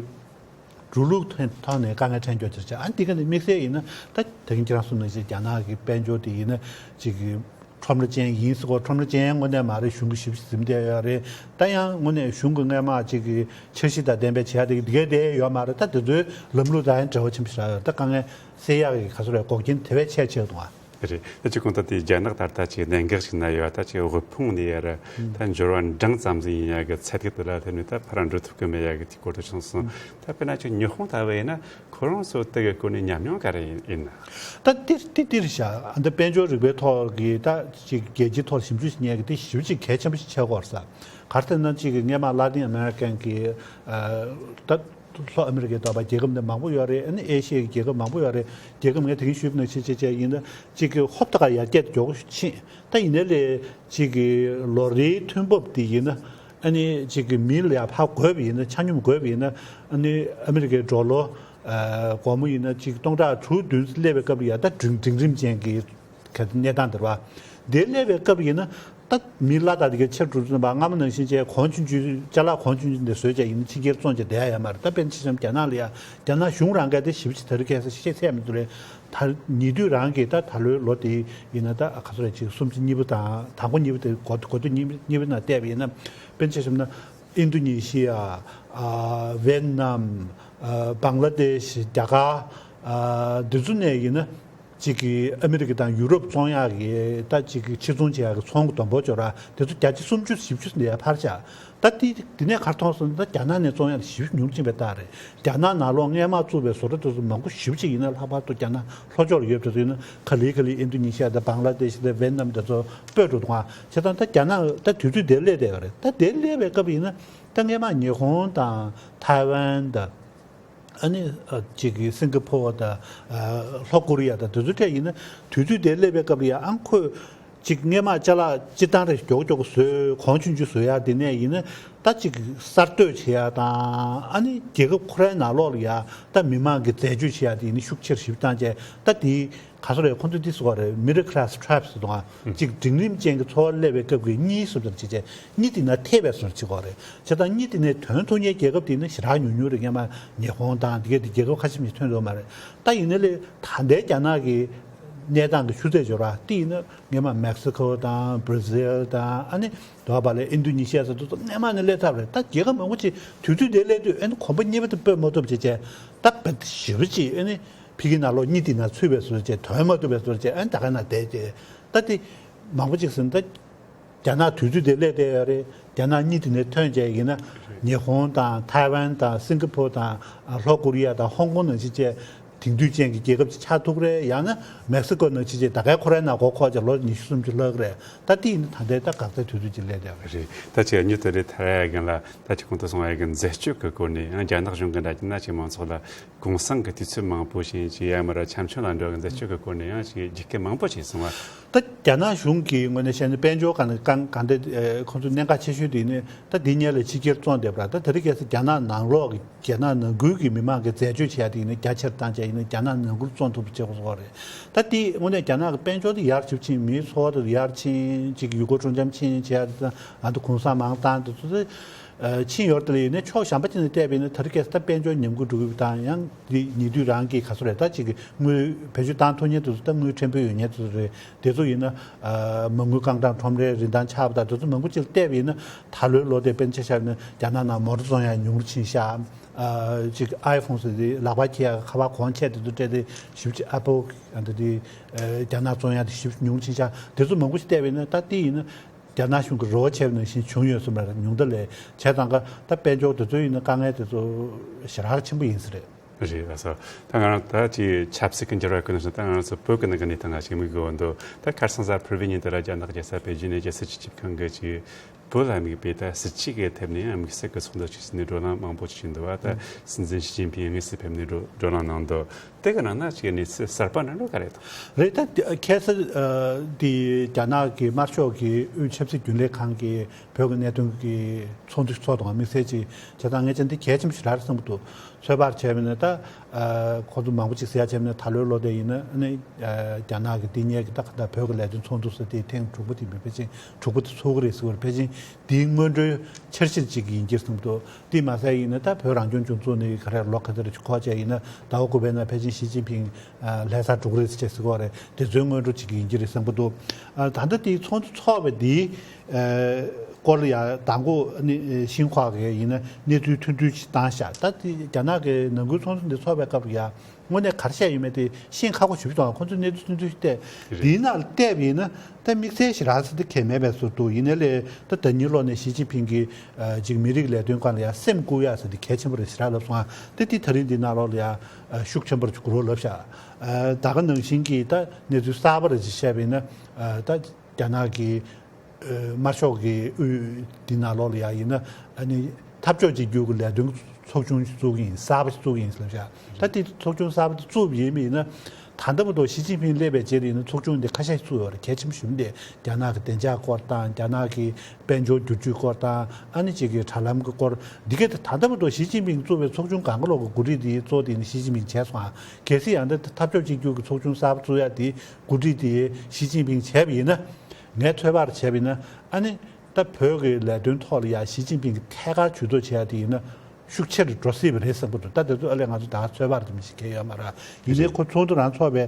འགྲོ་ལུགས་ཐོག་ནས་དཀའ་ངལ་འཕྲད་མགྱོགས་ཅིག་བྱས། ཨ་འདི་ག་ནས་དམིགས་བསལ་ཡིན་ན་ད་དེ་རིང་ཁྱེད་རང་གསུངས་ནང་བཞིན་རྒྱ་ནག་གི་དཔལ་འབྱོར་དེ་ཡིན་ན་ཅིག་གི་ཁྲོམ་ར་ཅན་ཡིན་ཟེར་གོ། ཁྲོམ་ར་ཅན་དངོས་གནས་མ་རེད། གཞུང་གིས་ཞེ་པོ་ཅིག་འཛིན་བསྡད་ཡོད་རེད། ད་ཡང་དངོས་གནས་གཞུང་གིས་སྔོན་མ་ཅིག་གི་འཆར་གཞི་དང་ལྡན་པའི་བྱེད་ཡག་དེ་འདི་ག་དེ་ཡོད་མ་རེད། ད་དེ་ཚོའི་ལམ་ལུགས་དང་ཡང་འབྲེལ་བ་ཆེན་པོ་ཞིག་རག་ཡོད་རེད། ད་དཀའ་ངལ་སེལ་ཡག་གི་ག་ཚོད་རེད་འགོག་རྐྱེན་དེ་བས་ཆེ་ཆེ་འདུག་ཨ། རེད། ད་ཅིག་གོང་ད་དེ་རྒྱ་ནག་ད་ལྟ་ཅིག་གནད་འགག་ཅིག་ན་ཡོད། ད་ཅིག་དབུལ་ཕོངས་ནས་ཡར་ད་འབྱོར་བ་འབྲིང་ཙམ་ཟིག་ཡིན་ཡག་གི་ཚད་ཐིག་དེ་ལ་སླེབས་ནས་ད་ཕར་འགྲོ་ཐུབ་ཀྱི་མེད་ཡག་གི་དེ་སྐོར་དུ་བྱུང་སོང་། ད་དཔེར་ན་ཅིག་ཉི་ཧོང་ལྟ་བུ་ཡིན་ན་ཁོ་རང་ཚོ་དེ་གི་སྐོར་ནས་ཉམས་མྱོང་ག་རེ་ཡིན་ཡིན་ན། ད་དེ་དེ་དེ་རེད་ཤག་ཨ་ད་དཔལ་འབྱོར་རིག་པའི་ཐོག་གི་ད་ཅིག་རྒྱལ་སྤྱིའི་ཐོག་ཞིབ་འཇུག་བྱེད་མཁན་གྱི་དེ་ཞེ་པོ་ཅིག་གལ་ཆེན་པོ་ཞིག་ཆགས་ཀྱི་ཡོད་རེད་ས། ག་རེ་ཟེར་ན་ཅིག་གི་སྔས་མ་ལ་ཏིན་ཨ་མེ་རི་ཀན་གྱི་ཨ་ད། ལྷོ་ཨ་མི་རི་ཀའི་ཐོག་པ་རྒྱལ་ཁབ་འདི་མང་པོ་ཡོད་རེད། ཨ་ནི་ཨེ་ཤི་ཡའི་རྒྱལ་ཁབ་མང་པོ་ཡོད་རེད། རྒྱལ་ཁབ་ངས་དེ་རིང་ཞུས་པ་ནང་བཞིན་བྱས་བྱས་ཡིན་ན་གཅིག་གི་ཧོབ་ཏེ་ཁ་ཡར་རྒྱས་མགྱོགས་པོ་ཕྱིན། ད་ཡིན་ནའི་ལས་གཅིག་གི་ལོ་རེའི་ཐོན་འབབ་དེ་ཡིན་ན་ཨ་ནི་གཅིག་གི་མི་ལ་ཡར་ཕར་བགོས་པ་ཡིན་ན་ཆ་སྙོམས་བགོས་པ་ཡིན་ན་ཨ་ནི་ཨ་མི་རི་ཀའི་ཌོ་ལར་ཨ་སྒོར་མོ་ཡིན་ན་གཅིག་སྟོང་ཕྲག་དྲུག་བདུན་སླེབས་པའི་སྐབས་ལ་ཡ་ད་འབྲིང་འབྲིང་རིམ་ཅན་གྱི་ག་གནས་སྟངས་དེ་རེད་བ། དེ་སླེབས་པའི་སྐབས་ཡིན་ན་ད་མི་ལ་དྭགས་དེ་གའི་ཆེར་འགྲོ་དུས་ཙམ་པ་སྔ་མོ་ནང་བཞིན་བྱས་གོང་ཆུང་ཆུང་ཅ་ལག་གོང་ཆུང་ཆུང་དེ་བཟོས་བྱས་ཡིན་ན་ཕྱི་རྒྱལ་བཙོང་བྱས་བསྡད་ཡ་ཡོད་མ་རེད། ད་དཔེར་ན་ཆ་བཞག་རྒྱ་ནག་ལ་ཡ་རྒྱ་ནག་གཞུང་རང་གིས་དེ་ཞེ་པོ་ཅིག་ད་རེས་ཁ་སང་ཤེས་ཚད་མི་འདུག་རེད། ད་ཉེ་དུས་རང་གི་ད་ད་ལོའི་ལོ་དེ་ཡིན་ན་ད་ག་ཚོད་རེད་ཅིག་གསུམ་ཆ་གཉིས་པ་དང་དང་པོ་གཉིས་པ་དེ་འགོ་འགོ་དུས་གཉིས་པ་གཉིས་པ་ནང་བལྟས་པ་ཡིན་ན་དཔེར་ན་ཆ་བཞག་ན་ཨིན་རྡུ་ནི་ཤི་ཡ། ཨ་ཝེད་ནམ། ཨ་བང་ལ་དེ་ཤི། རྒྱ་གར། ཨ་འདི་ཚོ་ནས་ཡིན་ན། གཅིག་གི་ཨ་མི་རི་ཀ་དང་ཡུ་རོབ་བཙོང་ཡག་གི་ད་གཅིག་གི་ཕྱིར་ཚོང་བྱེད་ཡག་གི་ཚོང་གི་བསྡོམས་འབོར་འབྱོར་ར་དེ་ཚོ་བརྒྱ་ཆ་སུམ་ཅུ་བཞི་བཅུ་ནས་ཡར་འཕར་བཞག་ད་དེ་དེ་ནས་ག་རེ་མཐོང་སོང་ན། ད་རྒྱ་ནག་ནས་བཙོང་ཡག་ཞེ་པོ་ཉུང་ཕྱིན་པའི་རྟགས་རེད། རྒྱ་ནག་ནང་ལོགས་སྔས་མ་བཙུགས་པའི་བཟོ་གྲྭ་དེ་ཚོ་མང་པོ་ཞེ་པོ་ཅིག་ཡིན་ན་ལྷག་པར་དུ་རྒྱ་ནག་ལྷོ་ཕྱོགས་ལ་ཡོད་པ་དེ་ཚོ་ཡིན་ན་ག་ལེ་ག་ལེ་ཨིན་ཌོ་ནེ་ཤི་ཡ་དང་བང་ལ་དེ་ཤི་དང་ཝེ་ཏི་ནམ་དེ་ཚོ་སྤོས་འགྲོ་འདུག་ཨ། བྱས་ཙང་ད་རྒྱ་ནག་ད་དུས་ཚོད་དེར་སླེབས་བསྡད་པ་རེད། ད་དེར་སླེབས་པའི་སྐབས་ཡིན་ན་ད་སྔས་མ་ཉི་ཧོང་དང་ཐའེ་ཝན་དང་། ཨ་ནི་ཨ་གཅིག་གི་སིང་ག་ཕོར་དང་ཨ་ལྷོ་ཀོ་རི་ཡ་དང་དེ་ཚོའི་གྲས་ཡིན་ན་དུས་ཚོད་དེ་སླེབས་པའི་སྐབས་ལ་ཡང་ཨང་ཁོས་གཅིག་སྔས་མ་ཅ་ལག་སྤྱིར་བཏང་རེ་མགྱོགས་མགྱོགས་བཟོས་གོང་ཆུང་ཆུང་བཟོ་ཡག་དེ་ནས་ཡིན་ན་ད་གཅིག་གསར་གཏོད་བྱེད་ཡག་དང་ཨ་ནི་རྒྱལ་ཁབ་ཁོ་རའི་ནང་ལོགས་ལ་ཡང་ད་མི་མང་གི་འཛད་སྤྱོད་བྱེད་ཡག་དེ་ཡིན་ན་ཤུགས་ཆེར་ཞིབ་བཏང་བྱས་ད་དེ་ག་ཚོད་རེད། ཁོང་ཚོས་འདི་ཟེར་བ་རེད། Middle class traps ཟེར་འདུག་ཨ། གཅིག་འབྲིང་རིམ་ཅན་གྱི་འཚོ་བ་སླེབས་པའི་སྐབས་ཀྱི་གཉིད་སོབ་ཙམ་བྱེད་བྱས་གཉིད་དེ་ན་ཐེབས་པའི་བཟོ་འདྲ་བྱེད་དགོས་རེད། བྱས་ཙང་གཉིད་དེ་ནས་ཐོན་ཐུབ་མཁན་རྒྱལ་ཁབ་དེ་ནི་ཞེ་དྲག་ཉུང་ཉུང་རེད། སྔས་མ་ཉི་ཧོང་དང་དེ་གའི་དེ་རྒྱལ་ཁབ་ཁ་ཤས་མི་ཐོན་འདུག་མ་རེད། ད་ཡིན་ནའི་ལས་ད་ལྟའི་རྒྱ་ནག་གི་གནས་སྟངས་ཀྱི་ཆུ་ཚད་འབྱོར་བ་དེ་ཡིན་ན་སྔས་མ་མེག་སི་ཁོ་དང་བྷ་ར་ཟིལ་དང་ཨ་ནི་དེ་བ་ལས་ཨིན་ཌོ་ནེ་ཤི་ཡ་ཟེར་དུས་སྔས་མ་ནས་སླེབས་ཚར་བ་རེད། ད་རྒྱལ་ཁབ་མང་པོ་ཅིག་དུས་ཚོད་དེ་སླེབས་དུས་ཨ་ནི་གོམ་པ་གཉིས་པ་དེ་སྤོས་མ་ཐུབ་བྱས་བྱས་ད་བེད་ཞེ་པོ་ཅིག་ཨ་ནི། ཕ་གིའི་ནང་ལོགས་གཉིད་དེ་ན་ཚུད་པའི་བཟོ་བྱས་དོན་མ་ཐུབ་པའི་བཟོ་བྱས་ཨ་ནི་ད་ག་ན་བསྡད་བྱས་ད་དེ་མང་པོ་ཅིག་ཟིན་ད་རྒྱ་ནག་དུས་ཚོད་དེ་སླེབས་བསྡད་ཡོད་རེད། རྒྱ་ནག་གཉིད་དེ་ནས་ཐོན་བྱས་ཡིན་ན་ཉི་ཧོང་དང་ཐའེ་ཝན་དང་སིང་ག་ཕོར་དང་ལྷོ་ཀོ་རི་ཡ་དང་ཧོང་ཀོང་ནང་བཞིན་བྱས་དེང་དུས་ཅན་གྱི་རྒྱལ་ཁབ་ཅིག་ཆགས་ཐུབ་རེད། ཡང་ན་མེག་སི་ཀོ་ནང་བཞིན་བྱས་ད་གའི་ཁོ་རའི་ནང་མགོ་འཁོར་བྱས་ལོ་ཉི་ཤུ་སུམ་ཅུ་ལྷག་རེད། ད་དེ་ཡིན་ན་ད་ལྟའི་ད་འགག་རྩའི་དུས་ཚོད་ཅིག་སླེབས་བསྡད་ཡོད་རེད། རེད། ད་ཅིག་མྱུར་དུ་རེད། ཐར་ཡ་གིན་ལ་ད་ཅིག་གོང་དུ་སོང་བ་ཡ་གི་འཛད་སྤྱོད་ཀྱི་སྐོར་ནས་ཡང་རྒྱ་ནག་གཞུང་གི་འདྲ་ཅིག་ན་ཅིག་མང་ཚོགས་ལ། གུང་སེང་གི་དུས་ཚོད་མང་པོ་ཞིག་ཅིག་ཡ་མ་ར་འཆམ་མཆོག་ལ་འགྲོ་གི་འཛད་སྤྱོད་ཀྱི་སྐོར་ནས་ཡང་ཞིག་རྒྱུག་སྐད་མང་པོ་ཞིག་སོང་བ། ད་རྒྱ་ནག་གཞུང་གིས་དངོས་གནས་བཤད་ན་དཔལ་འབྱོར་གང་གང་གང་འདྲ་ཁོང་ཚོ་གནད་འགག་ཆེ་ཤོས་དེ་ནི་ད་འདི་གཉིས་ལ་ཕྱི་རྒྱལ་བཙོང་བསྡད་པ་ར། ད་དེ་རིང་ཁ་སང་རྒྱ་ནག་ནང་ལོགས་ཀྱི་རྒྱ་ནག་ནང་ཁུལ་གྱི་མི་མང་གི་འཛད་སྤྱོད་བྱེད་ཡ་དེ་ནི་རྒྱ་ཆེར་བཏང་བྱས་ཡིན་ན་རྒྱ་ནག་ནང་ཁུལ་བཙོང་ཐུབ་པ་བྱེད་དགོས་སོགས་རེད། ད་དེ་དངོས་གནས་རྒྱ་ནག་གི་དཔལ་འབྱོར་དེ་ཡར་ཞིབ་ཕྱིན། མིའི་འཚོ་བ་དེ་ཡར་ཕྱིན། ཅིག་ཡུལ་སྐོར་སྤྲོ་འཆམ་ཕྱིན་བྱེད་ཡ་དེ་ད་ཨ་ད་གུང་སེང་མང་བཏང་དེ་ཚོ་དེ། ཕྱིན་ཡོད་དེ་ལ་ཡིན་ན་ཕྱོགས་གཞན་པ་ཅིག་ནས་བལྟས་པ་ཡིན་ན་ད་རེས་ཁ་སང་ད་དཔལ་འབྱོར་ཉམས་རྒུད་འགྲོ་གི་ཡོད་པ་དང་ཡང་འདི་ཉེ་དུས་རང་གི་ག་ཚོད་རེད། ད་ཅིག་གི་དངུལ་བེད་སྤྱོད་བཏང་ཐུབ་མཁན་དེ་ཚོ་ད་དངུལ་ཕྲན་བུ་ཡོད་མཁན་དེ་ཚོ་རེད། དེ་ཚོ་ཡིན་ན་མ་དངུལ་རྐང་གྲངས་ཁྲོམ་རའི་རིན་ཐང་ཆག་པ་དང་དེ་ཚོ་མང་པོ་ཅིག་ལ་བལྟས་པ་ཡིན་ན་ད་ལོའི་ལོ་དེ་དཔེར་ན་ཆ་བཞག་ན་རྒྱ་ནག་ནང་མོ་ཊ་བཙོང་ཡ་ཉུང་རུ་ཕྱིན་ཤག་ཅིག་ཨའི་ཕོན་ཟེར་དེ་ལག་པ་འཁྱེར་ཡ་ཁ་པར་གོང་ཆེ་དེ་ཚོ་སྤྲད་དེ་ཞིབ་ཅིག་ཨ་པལ་ཨ་འདི་དེ་རྒྱ་ནག་བཙོང་ཡ་དེ་ཞིབ་ཉུང་རུ་ཕྱིན་ཤག་དེ་ཚོ་མང་པོ་ཞིག་བལྟས་པ་ཡིན་ན་ད་དེ་ཡིན་ན། རྒྱ་ནག་གཞུང་གིས་རེ་བ་བྱས་པ་ནང་བཞིན་བྱུང་ཡོད་ས་མ་རེད། ཉུང་མཐའ་ལས་བྱས་ཙང་ཀ་ད་དཔལ་འབྱོར་དེ་ཚོ་ཡིན་ན་དཀའ་ངལ་དེ་ཚོ་ཞེ་དྲག་ཆེན་པོ་ཡིན་ས་རེད། རེད། ལགས་སོ། ད་ང་རང་ད་ཅིག་ཆབ་སྲིད་ཀྱི་འགྱུར་བ་ཀུན་སོང་ད་ང་རང་ཚོ་བོད་ཀྱི་ནང་གི་གནས་སྟངས་ལ་ཞིག་དམིགས་དགོས་འདུག་ད་ཁ་སང་གཟའ་ཕུར་བུའི་ཉིན་དེ་ལ་རྒྱ་ནག་རྒྱལ་ས་པེ་ཅིན་ནས་རྒྱལ་སྲིད་སྤྱི་ཁྱབ་ཁང་གི་ཅིག་བོད་ལ་དམིགས་པའི་ད་སྲིད་བྱུས་ཀྱི་ཐད་ནས་དམིགས་བསལ་གྱི་ཚོགས་འདུ་ཅིག་བྱས་ནས་བགྲོ་གླེང་མང་པོ་ཅིག་བྱས་འདུག་བ། ད་སྲིད་འཛིན་ཞི་ཅིན་ཕིང་དངོས་སུ་ཕེབས་ནས་བགྲོ་བགྲོ་གླེང་གནང་འདུག་དེ་གི་ནང་ན་ཅིག་གནས་ཚུལ་གསར་པ་འདྲ་འགྲོ་ག་རེད་དང་། རེད། ད་ཁ་སང་དེ་རྒྱ་ནག་གི་དམར་ཤོག་གི་དབུས་ཆབ་སྲིད་རྒྱུན་ལས་ཁང་གི་བོད་ཀྱི་གནད་དོན་གྱི་ཚོགས་འདུ་ཚོགས་དང་དམིགས་བསལ་ཅིག་བྱས་ཙང་ངས་ཅང་འདི་གལ་ཆེན་པོ་ཞིག་རེད་བསམ་གྱི་འདུག་ཚོད་དཔག་བྱས་པ་ཡིན་ན་ད་ཁོང་ཚོ་མང་པོ་ཅིག་ཟེར་ཡ་བྱས་པ་ཡིན་ན་ད་ལོའི་ལོ་དེ་ཡིན་ན་ནི་རྒྱ་ནག་གི་འདི་སྔོན་གྱི་ད་ག་ད་བོད་ཀྱི་ལས་དོན་ཚོགས་འདུ་ཟེར་དེ་ཐེངས་དྲུག་པ་དེ་མིན་པ་ཅིག་དྲུག་པ་དེ་ཚོགས་ཀྱི་རེད་ཟེར་བ་རེད། ཕལ་ཆེར་དེའི་སྔོན་འགྲོའི་འཆར་གཞི་ཅིག་ཡིན་གྱི་བསམ་གྱི་འདུག་དེ་མ་ཟད་ཡིན་ན་ད་བོད་རང་སྐྱོང་ལྗོངས་བཙུགས་ནས་ག་རེ་ལོ་ག་ཚོད་རེ་འཁོར་བྱས་ཡིན་ན་ཟླ་བ་དགུ་པའི་ནང་ཕལ་ཆེར་ཞི་ཅིན་ཕིང་ལྷ་སར་འགྲོ་གི་རེད་ཅེས་ཟེར་གྱི་ཡོད་རེད། དེ་ཚོའི་སྔོན་འགྲོ་ཅིག་ཡིན་གྱི་རེད་བསམ་གྱི་འདུག་ད་ལྟ་དེའི་ཚོགས་འདུ་ཚོགས་པའི་དེའི་སྐོར་ལ་ཡང་མདང་དགོང་ནི་ཤིན་ཧྭ་གི་ཡིན་ན་གནས་ཚུལ་ཐུང་ཐུང་ཞིག་བཏང་ཤག་ད་དེ་རྒྱ་ནག་གི་ནང་ཁུལ་ཚོགས་འདུ་འདི་ཚོགས་པའི་སྐབས་ལ་ཡང་། དངོས་གནས་ག་རེ་བཤད་ཡོད་མེད་དེ་ཤེས་ཁག་པོ་ཞེ་པོ་ཅིག་འདུག་ཁོང་ཚོས་གནས་ཚུལ་ཐུང་ཐུང་ཞིག་བལྟས། རེད། དེའི་ནང་ལ་བལྟས་པ་ཡིན་ན་ད་དམིགས་བསལ་ཞེ་དྲག་ཟེར་དེ་གང་ཡང་མེད་པའི་བཟོ་འདུག་ཡིན་ནའི་ལས་ད་ཟླ་ཉིན་ལོག་ནས་ཞི་ཅིན་ཕིང་གིས་ཅིག་མི་རིགས་ལས་དོན་སྒང་ལ་ཡང་སེམས་བཀུག་ཡག་ཟེར་དེ་གལ་ཆེན་པོ་རེད་ཞེ་དྲག་ལབ་སོང་ཨ། དེ་དེ་ད་རིང་འདི་ནང་ལོགས་ལ་ཡང་ཤུགས་ཆེན་པོ་ཞིག་གོ་རོགས་ལབ་ཤག་ད་ག་ནང་བཞིན་གྱི་ད་གནས་ཚུལ་གསར་པ་རེ་ཅིག་བཤད་པ་ཡིན་ན་ད་རྒྱ་ནག་གི་དམར་ཤོག་གི་དབུས་འདི་ནང་ལོགས་ལ་ཡང་ཡིན་ན་ཨ་ནི་འཐབ་ཕྱོགས་གཅིག་གྱུར་གྱི་ལས་དོན་ཚོགས་ཆུང་ཞིག་བཙུགས་ཀྱི་ཡིན། གསར་པ་ཞིག་བཙུགས་ཀྱི་ཡིན་ཟེར་ལབ་ཤག་ད་དེ་ཚོགས་ཆུང་གསར་པ་དེ་བཙུགས་པ་ཡིན་པ་ཡིན་ན་ད་ལྟ་བར་དུ་ཞི་ཅིན་ཕིང་སླེབས་པའི་རྗེས་ལ་ཡིན་ན་ཚོགས་ཆུང་དེ་ཁ་ཤས་ཤིག་བཙུགས་ཡོད་རེད། གལ་ཆེན་པོ་ཞིག་འདི་རྒྱ་ནག་གི་བདེ་འཇགས་སྐོར་དང་རྒྱ་ནག་གི་དཔལ་འབྱོར་བསྒྱུར་བཅོས་སྐོར་དང་ཨ་ནི་གཅིག་གི་དྲ་ལམ་གྱི་སྐོར་འདི་གས་དེ་ད་ལྟ་བར་དུ་ཞི་ཅིན་ཕིང་བཙུགས་པའི་ཚོགས་ཆུང་གང་ག་ལོག་གི་འགོ་ཁྲིད་དེ་གཙོ་དེ་ནི་ཞི་ཅིན་ཕིང་བྱས་སོང་ཨ། གལ་སྲིད་ཡང་ད་འཐབ་ཕྱོགས་གཅིག་གྱུར་གྱི་ཚོགས་ཆུང་གསར་པ་བཙུགས་ཡ་དེ་འགོ་ཁྲིད་དེ་ཞི་ཅིན་ཕིང་བྱས་པ་ཡིན་ན། ངས་ཚོད་དཔག་བྱས་པ་ཡིན་ན་ཨ་ནི་ད་བོད་ཀྱི་ལས་དོན་ཐོག་ལ་ཡང་ཞི་ཅིན་ཕིང་གི་ཐད་ཀར་ཇུས་གཏོགས་བྱེད་ཡ་དེ་ཡིན་ན་ཤུགས་ཆེ་རུ་འགྲོ་སྲིད་པ་རེད་བསམ་གྱི་འདུག་ད་དེ་ཚོ་ཨ་ལས་ང་ཚོ་ད་ཚོད་དཔག་རེད་མི་ཤེས་མཁན་ཡོད་མ་རེད། ཡིན་ནའི་ཁོ་ཚོགས་འདུ་རང་ཚོགས་པའི་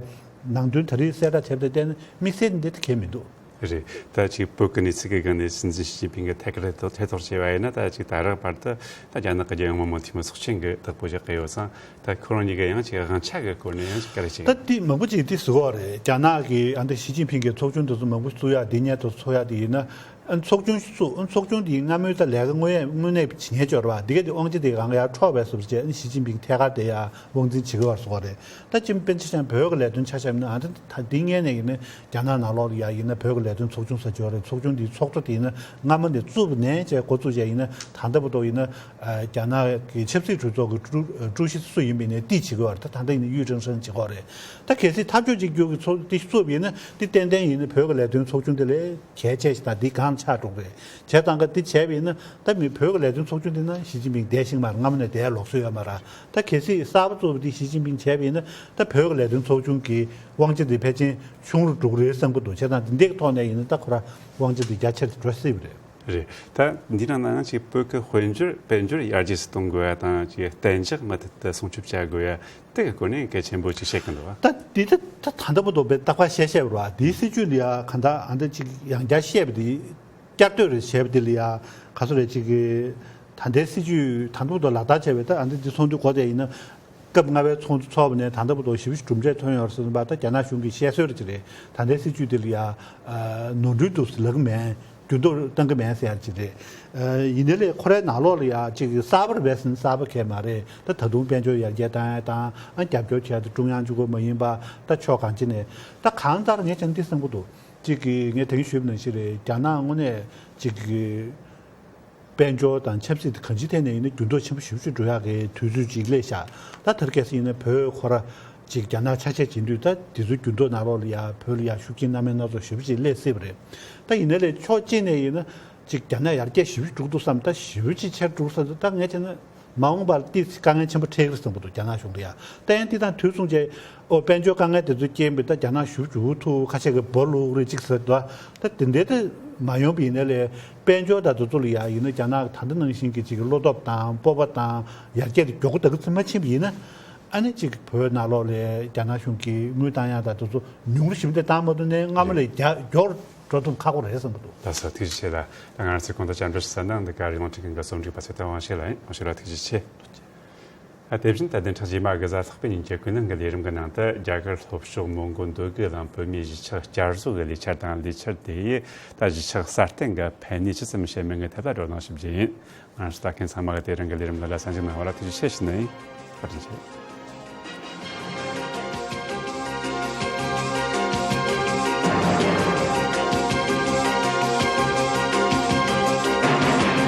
ནང་དོན་ད་རེས་གསལ་བསྒྲགས་བྱས་པ་དེ་བལྟས་ན་དམིགས་བསལ་འདི་དེ་གས་མི་འདུག་རེད། ད་ཅིག་བོད་ཀྱི་གནས་ཚུལ་གྱི་སྒང་ནས་སྲིད་འཛིན་ཞི་ཅིན་ཕིང་གི་ཐད་ཀར་ཐེ་གཏོགས་བྱས་པ་ཡིན་ན། ད་ཅིག་ད་རག་བར་དུ་ད་རྒྱ་ནག་གི་རྒྱལ་ཡོངས་མི་མང་འཐུས་མི་ཚོགས་ཆེན་གྱི་བདག་པོ་བཞག་གི་ཡོད་ཙང་། ད་ཁོ་རང་གཉིས་ཀ་ཡང་ཅིག་དབང་ཆ་གི་སྐོར་ནས་ཡང་ཅིག་བཀའ་ལན་ཞིག་ད་ལྟའི་མང་པོ་ཅིག་འདི་ཟེར་གྱི་ཡོད་རེད། རྒྱ་ནག་གི་ཨ་འདི་ཞི་ཅིན་ཕིང་གི་ཚོགས་ཆུང་དེ་ཚོ་མང་པོ་བཙུགས་ཡག་འདི་སྔོན་དུ་ཚོགས་ཡག་དེ་ཡིན་ན། ཨ་ཚོགས་ཆུང་བཙུགས། ཨ་ཚོགས་ཆུང་དེའི་སྔ་མོའི་ད་ལས་ཀ་དངོས་ཡོད་དངོས་གནས་བྱེད་མཁན་ཅིག་ཡོད་རེད་པ། འདི་ག་དེ་དབང་ཆ་དེ་རང་ཡར་འཕྲོག་པའི་བཟོ་འདྲ་བྱས། ཨ་ཞི་ཅིན་ཕིང་ཐད་ཀར་དེ་ཡར་དབང་འཛིན་བྱེད་ཀྱི་ཡོད་རེད་ཟེར་གྱི་ཡོད་རེད། ད་ཅིན་པན་ཆ་ཤང་བོད་ཀྱི་ལས་དོན་ཆ་བཞག་ན། ཨ་ད་ད་འདི་སྔོན་ནས་ཡིན་ན་རྒྱ་ནག་ནང་ལོགས་ལ་ཡ་ཡིན་ན་བོད་ཀྱི་ལས་དོན་ཚོགས་ཆུང་ཟེར་གྱི་ཡོད་རེད། ཚོགས་ཆུང་འདིའི་ཚོགས་གཙོ་དེ་ཡིན་ན་སྔ་མོ་ནས་བཙུགས་པ་ནས་བྱས་འགོ་བཙུགས་བྱས་ཡིན་ན། ད་ལྟ་བར་དུ་ཡིན་ན་ཨ་རྒྱ་ནག་གི་ཆབ་སྲིད་གྲོས་ཚོགས་ཀྱི་ཀྲུའུ་ཀྲུའུ་ཞི་སུ་ཡིན་པ་ཡིན་ནའི་དེ་བྱེད་ཀྱི་ཡོད་རེད། ད་ད་ལྟ་ཡིན་ན་ཡུས་ཀྲེང་ཧྲེང་བྱེད་ཀྱི་ཡོད་རེད། ད་གལ་སྲིད་འཐབ་ཕྱོགས་གཅིག་གྱུར་གྱི་ཚོགས་འདི་བཙུགས་པ་ཡིན་ན། འདི་ཏན་ཏན་ཡིན་ན་བོད་ཀྱི་ལས་དོན་ཚོགས་ཆུང་དེ་ལས་གལ་ཆེ་ཞིག་དང་འདི་གང་ཆགས་འགྲོ་གི་རེད། བྱས་ཙང་ག་འདི་བྱས་པ་ཡིན་ན། ད་མི་བོད་ཀྱི་ལས་དོན་ཚོགས་ཆུང་འདི་ན་ཞི་ཅིན་ཕིང་བསྡད་ཤེས་ཀྱི་མ་རེད། སྔ་མོ་ནས་བསྡད་ལོག་སྲོལ་ཡོད་མ་རེད། ད་གལ་སྲིད་གསར་པ་བཙུགས་པ་འདི་ཞི་ཅིན་ཕིང་བྱས་པ་ཡིན་ན། ད་བོད་ཀྱི་ལས་དོན་ཚོགས་ཆུང་གི་དབང་ཆ་འདི་ཕལ་ཆེར་ཆུང་རུ་འགྲོ་གི་རེད་བསམ་གྱི་འདུག་བྱས་ཙང་འདི་འདྲའི་ཐོག་ནས་ཡིན་ན་ད་ཁོ་རང་དབང་ཆ་འདི་རྒྱ་ཆེར་འགྲོ་སྲིད་པ་རེད། རེད། ད་འདི་ནང་ན་ཡང་ཅིག་བོད་ཀྱི་དཔལ་འབྱོར་དཔལ་འབྱོར་ཡར་རྒྱས་སུ་གཏོང་དགོས་ཡ་དང་། ཅིག་གཏན་འཇགས་མུ་མཐུད་དུ་སྲུང་སྐྱོབ་བྱ་དགོས་ཡ་དེ་གི་སྐོར་ནས་གལ་ཆེན་པོ་ཅིག་བཤད་ཀྱི་འདུག་བ། ད་འདི་ད་ད་ད་ལྟ་བར་དུ་བས་རྟག་པར་བཤད་བཤད་པ་རེད་བ། འདིའི་སྲིད་བྱུས་འདི་ཡ་གང་ལྟར་ཨ་འདི་ཅིག་ཡང་བསྐྱར་བཤད་པ་འདི། བསྐྱར་ཟློས་རེ་བྱས་པ་འདི་ལ་ཡ་ག་ཚོད་རེད། ཅིག་གི་ད་ལྟའི་སྲིད་བྱུས་ད་ལྟ་བར་དུ་ལག་བསྟར་བྱས་པའི་ད་ཨ་འདི་འདི་ཚོགས་འདུ་འགོ་དེ་ཡིན་ན། སྐབས་ལྔ་པའི་ཚོགས་འདུ་ཚོགས་པ་ནས་ད་ལྟ་བར་དུ་ཞེ་པོ་ཞིག་གྲུབ་འབྲས་ཐོན་ཡོད་རེད་ཟེར་བ། ད་རྒྱ་ནག་གཞུང་གི་བཤད་སྲོལ་ཅིག་རེད། ད་ལྟའི་སྲིད་བྱུས་འདི་ལ་ཡ་ནོར་འཁྲུལ་འདུག་ཟེར་ལབ་ཀྱི་མེད། འགྱུར་ལྡོག་བཏང་གི་མེད་ཟེར་ཡ་ཅིག་རེད། ཡིན་ནའི་ལས་ཁོ་རའི་ནང་ལོགས་ལ་ཡ་ཅིག་གསར་པ་རེད་པས་ཟེར་ན་གསར་པ་གང་ཡང་མ་རེད། ད་ད་དུང་དཔལ་འབྱོར་ཡར་རྒྱས་བཏང་ཡ་དང་། ཨ་རྒྱབ་སྐྱོར་བྱས་ཏེ་ཀྲུང་དབྱང་གཅིག་པོ་མ་ཡིན་པ་ད་ཕྱོགས་གང་ཅི་ནས། ད་གང་ལྟར་ངས་ཀྱང་འདི་བསམ་གྱི་འདུག་ཅིག་གིས་ངས་དེ་རིང་ཞུས་པ་ནང་བཞིན་རེད། རྒྱ་ནག་དངོས་གནས་ཅིག་གིས་དཔལ་འབྱོར་དང་ཆབ་སྲིད་དེ་གང་ཅིའི་ཐད་ནས་ཡིན་ན་འགྱུར་ལྡོག་ཆེན་པོ་ཞེ་པོ་ཅིག་འགྲོ་ཡག་གི་དུས་ཚོད་ཅིག་སླེབས་ཤག་ད་དེར་གལ་སྲིད་ཡིན་ན་བོད་ཁོ་ར་ཅིག་རྒྱ་ནག་ཆ་ཤས་བྱེད་དུས། ད་དེ་ཚོའི་འགྱུར་ལྡོག་ནང་ལོགས་ལ་ཡ་བོད་ལ་ཡ་ཤུགས་རྐྱེན་སྣ་མིན་སྣ་ཚོགས་ཞེ་པོ་ཅིག་སླེབས་སྲིད་པ་རེད། ད་ཡིན་ནའི་ལས་ཕྱོགས་གཅིག་ནས་ཡིན་ན་ཅིག་རྒྱ་ནག་ཡར་རྒྱས་ཞེ་པོ་ཅིག་འགྲོ་གི་འདུག་བསམ། ད་ཞེ་པོ་ཅིག་ཆེར་འགྲོ་གི་བསམ། ད་ངས་བྱས་ན། མ་འོངས་པར་ཏོག་ཙམ་དཀའ་ངལ་ཆེན་པོ་འཕྲད་ཀྱི་རེད་བསམ་གྱི་འདུག་རྒྱ་ནག་གཞུང་གིས་ཡ། ད་ཡང་འདི་དང་དུས་མཚུངས་བྱས། ཨོ་དཔལ་འབྱོར་དཀའ་ངལ་དེ་ཚོ་རྐྱེན་པས་ད་རྒྱ་ནག་ཞུ་རྒྱུ་ཐུག་ཁ་ཤས་ཀྱིས་སྦོ་ལུག་རེ་གཅིག་ཟེར་འདུག་ད་དེ་འདྲའི་དེ་མ་ཡོང་པ་ཡིན་ནའི་ལས། དཔལ་འབྱོར་དང་དེ་ཚོ་ལ་ཡ་ཡིན་ན་རྒྱ་ནག་ད་ལྟ་ནང་བཞིན་གྱི་ཅིག་བློ་སྟོབས་དང་སྤོབས་པ་དང་ཡར་རྒྱས་དེ་མགྱོགས་པོ་ད་ག་ཚོད་མ་ཕྱིན་པ་ཡིན་ན། ཨ་ནི་ཅིག་བོད་ནང་ལོགས་ལ་རྒྱ་ནག་གཞུང་གིས་དངུལ་བཏང་ཡག་དང་དེ་ཚོ་ཉུང་རུ་ཞིག་དེ་བཏང་མ་ཐུབ་ནའི་སྔ་མོ་ལས་རྒྱ་མགྱོགས་འགྲོ་ཐུབ་ཁག་པོ་རེད་བསམ་གྱི་འདུག་ལགས་སོ། ཐུགས་རྗེ་ཆེ་ལགས། ད་ང་རང་ཚོའི་གོང་དུ་བཅར་འདྲི་ཞུ་ས་ནང་འདི་ག་རི་ལོང་ཁྲིད་མཁན་གྱི་རྩོམ་སྒྲིག་པ་ཚེ་བརྟན་དབང་ཕྱུག་ལགས་ཡིན། དབང་ཕྱུག་ལགས་ཐུགས་རྗེ་ཆེ། ཨ། དེ་བཞིན་ད་བདུན་ཕྲག་རྗེས་མ་གི་གཟའ་ལྷག་པའི་ཉིན་གྱི་ཀུན་གླེང་གི་ལས་རིམ་གྱི་ནང་དུ། རྒྱ་གར་ལྷོ་ཕྱོགས་མོན་གྷོ་འདོད་རྒུ་གླིང་བོད་མིའི་གཞིས་ཆགས་བསྐྱར་བཟོ་གི་ལས་འཆར་དང་། ལས་འཆར་དེ་ཡིས་ད་གཞིས་ཆགས་སྲ་བརྟན་གྱི་ཕན་ནུས་ཇི་ཙམ་བྱེད་མིན་གྱི་ཐད་ལ་བགྲོ་གླེང་ཞུ་རྒྱུ་ཡིན། ང་རང་ཚོ་ལྟ་མཁན་ཚང་མ་གིས་དེ་རིང་གི་ལས་རིམ་འདི་ལ་གསན་གཟིགས་གནང་བ་ལ་ཐུགས་རྗེ་ཆེ་ཞུ་ནི་ཡིན། བཀའ་དྲིན་ཆེ།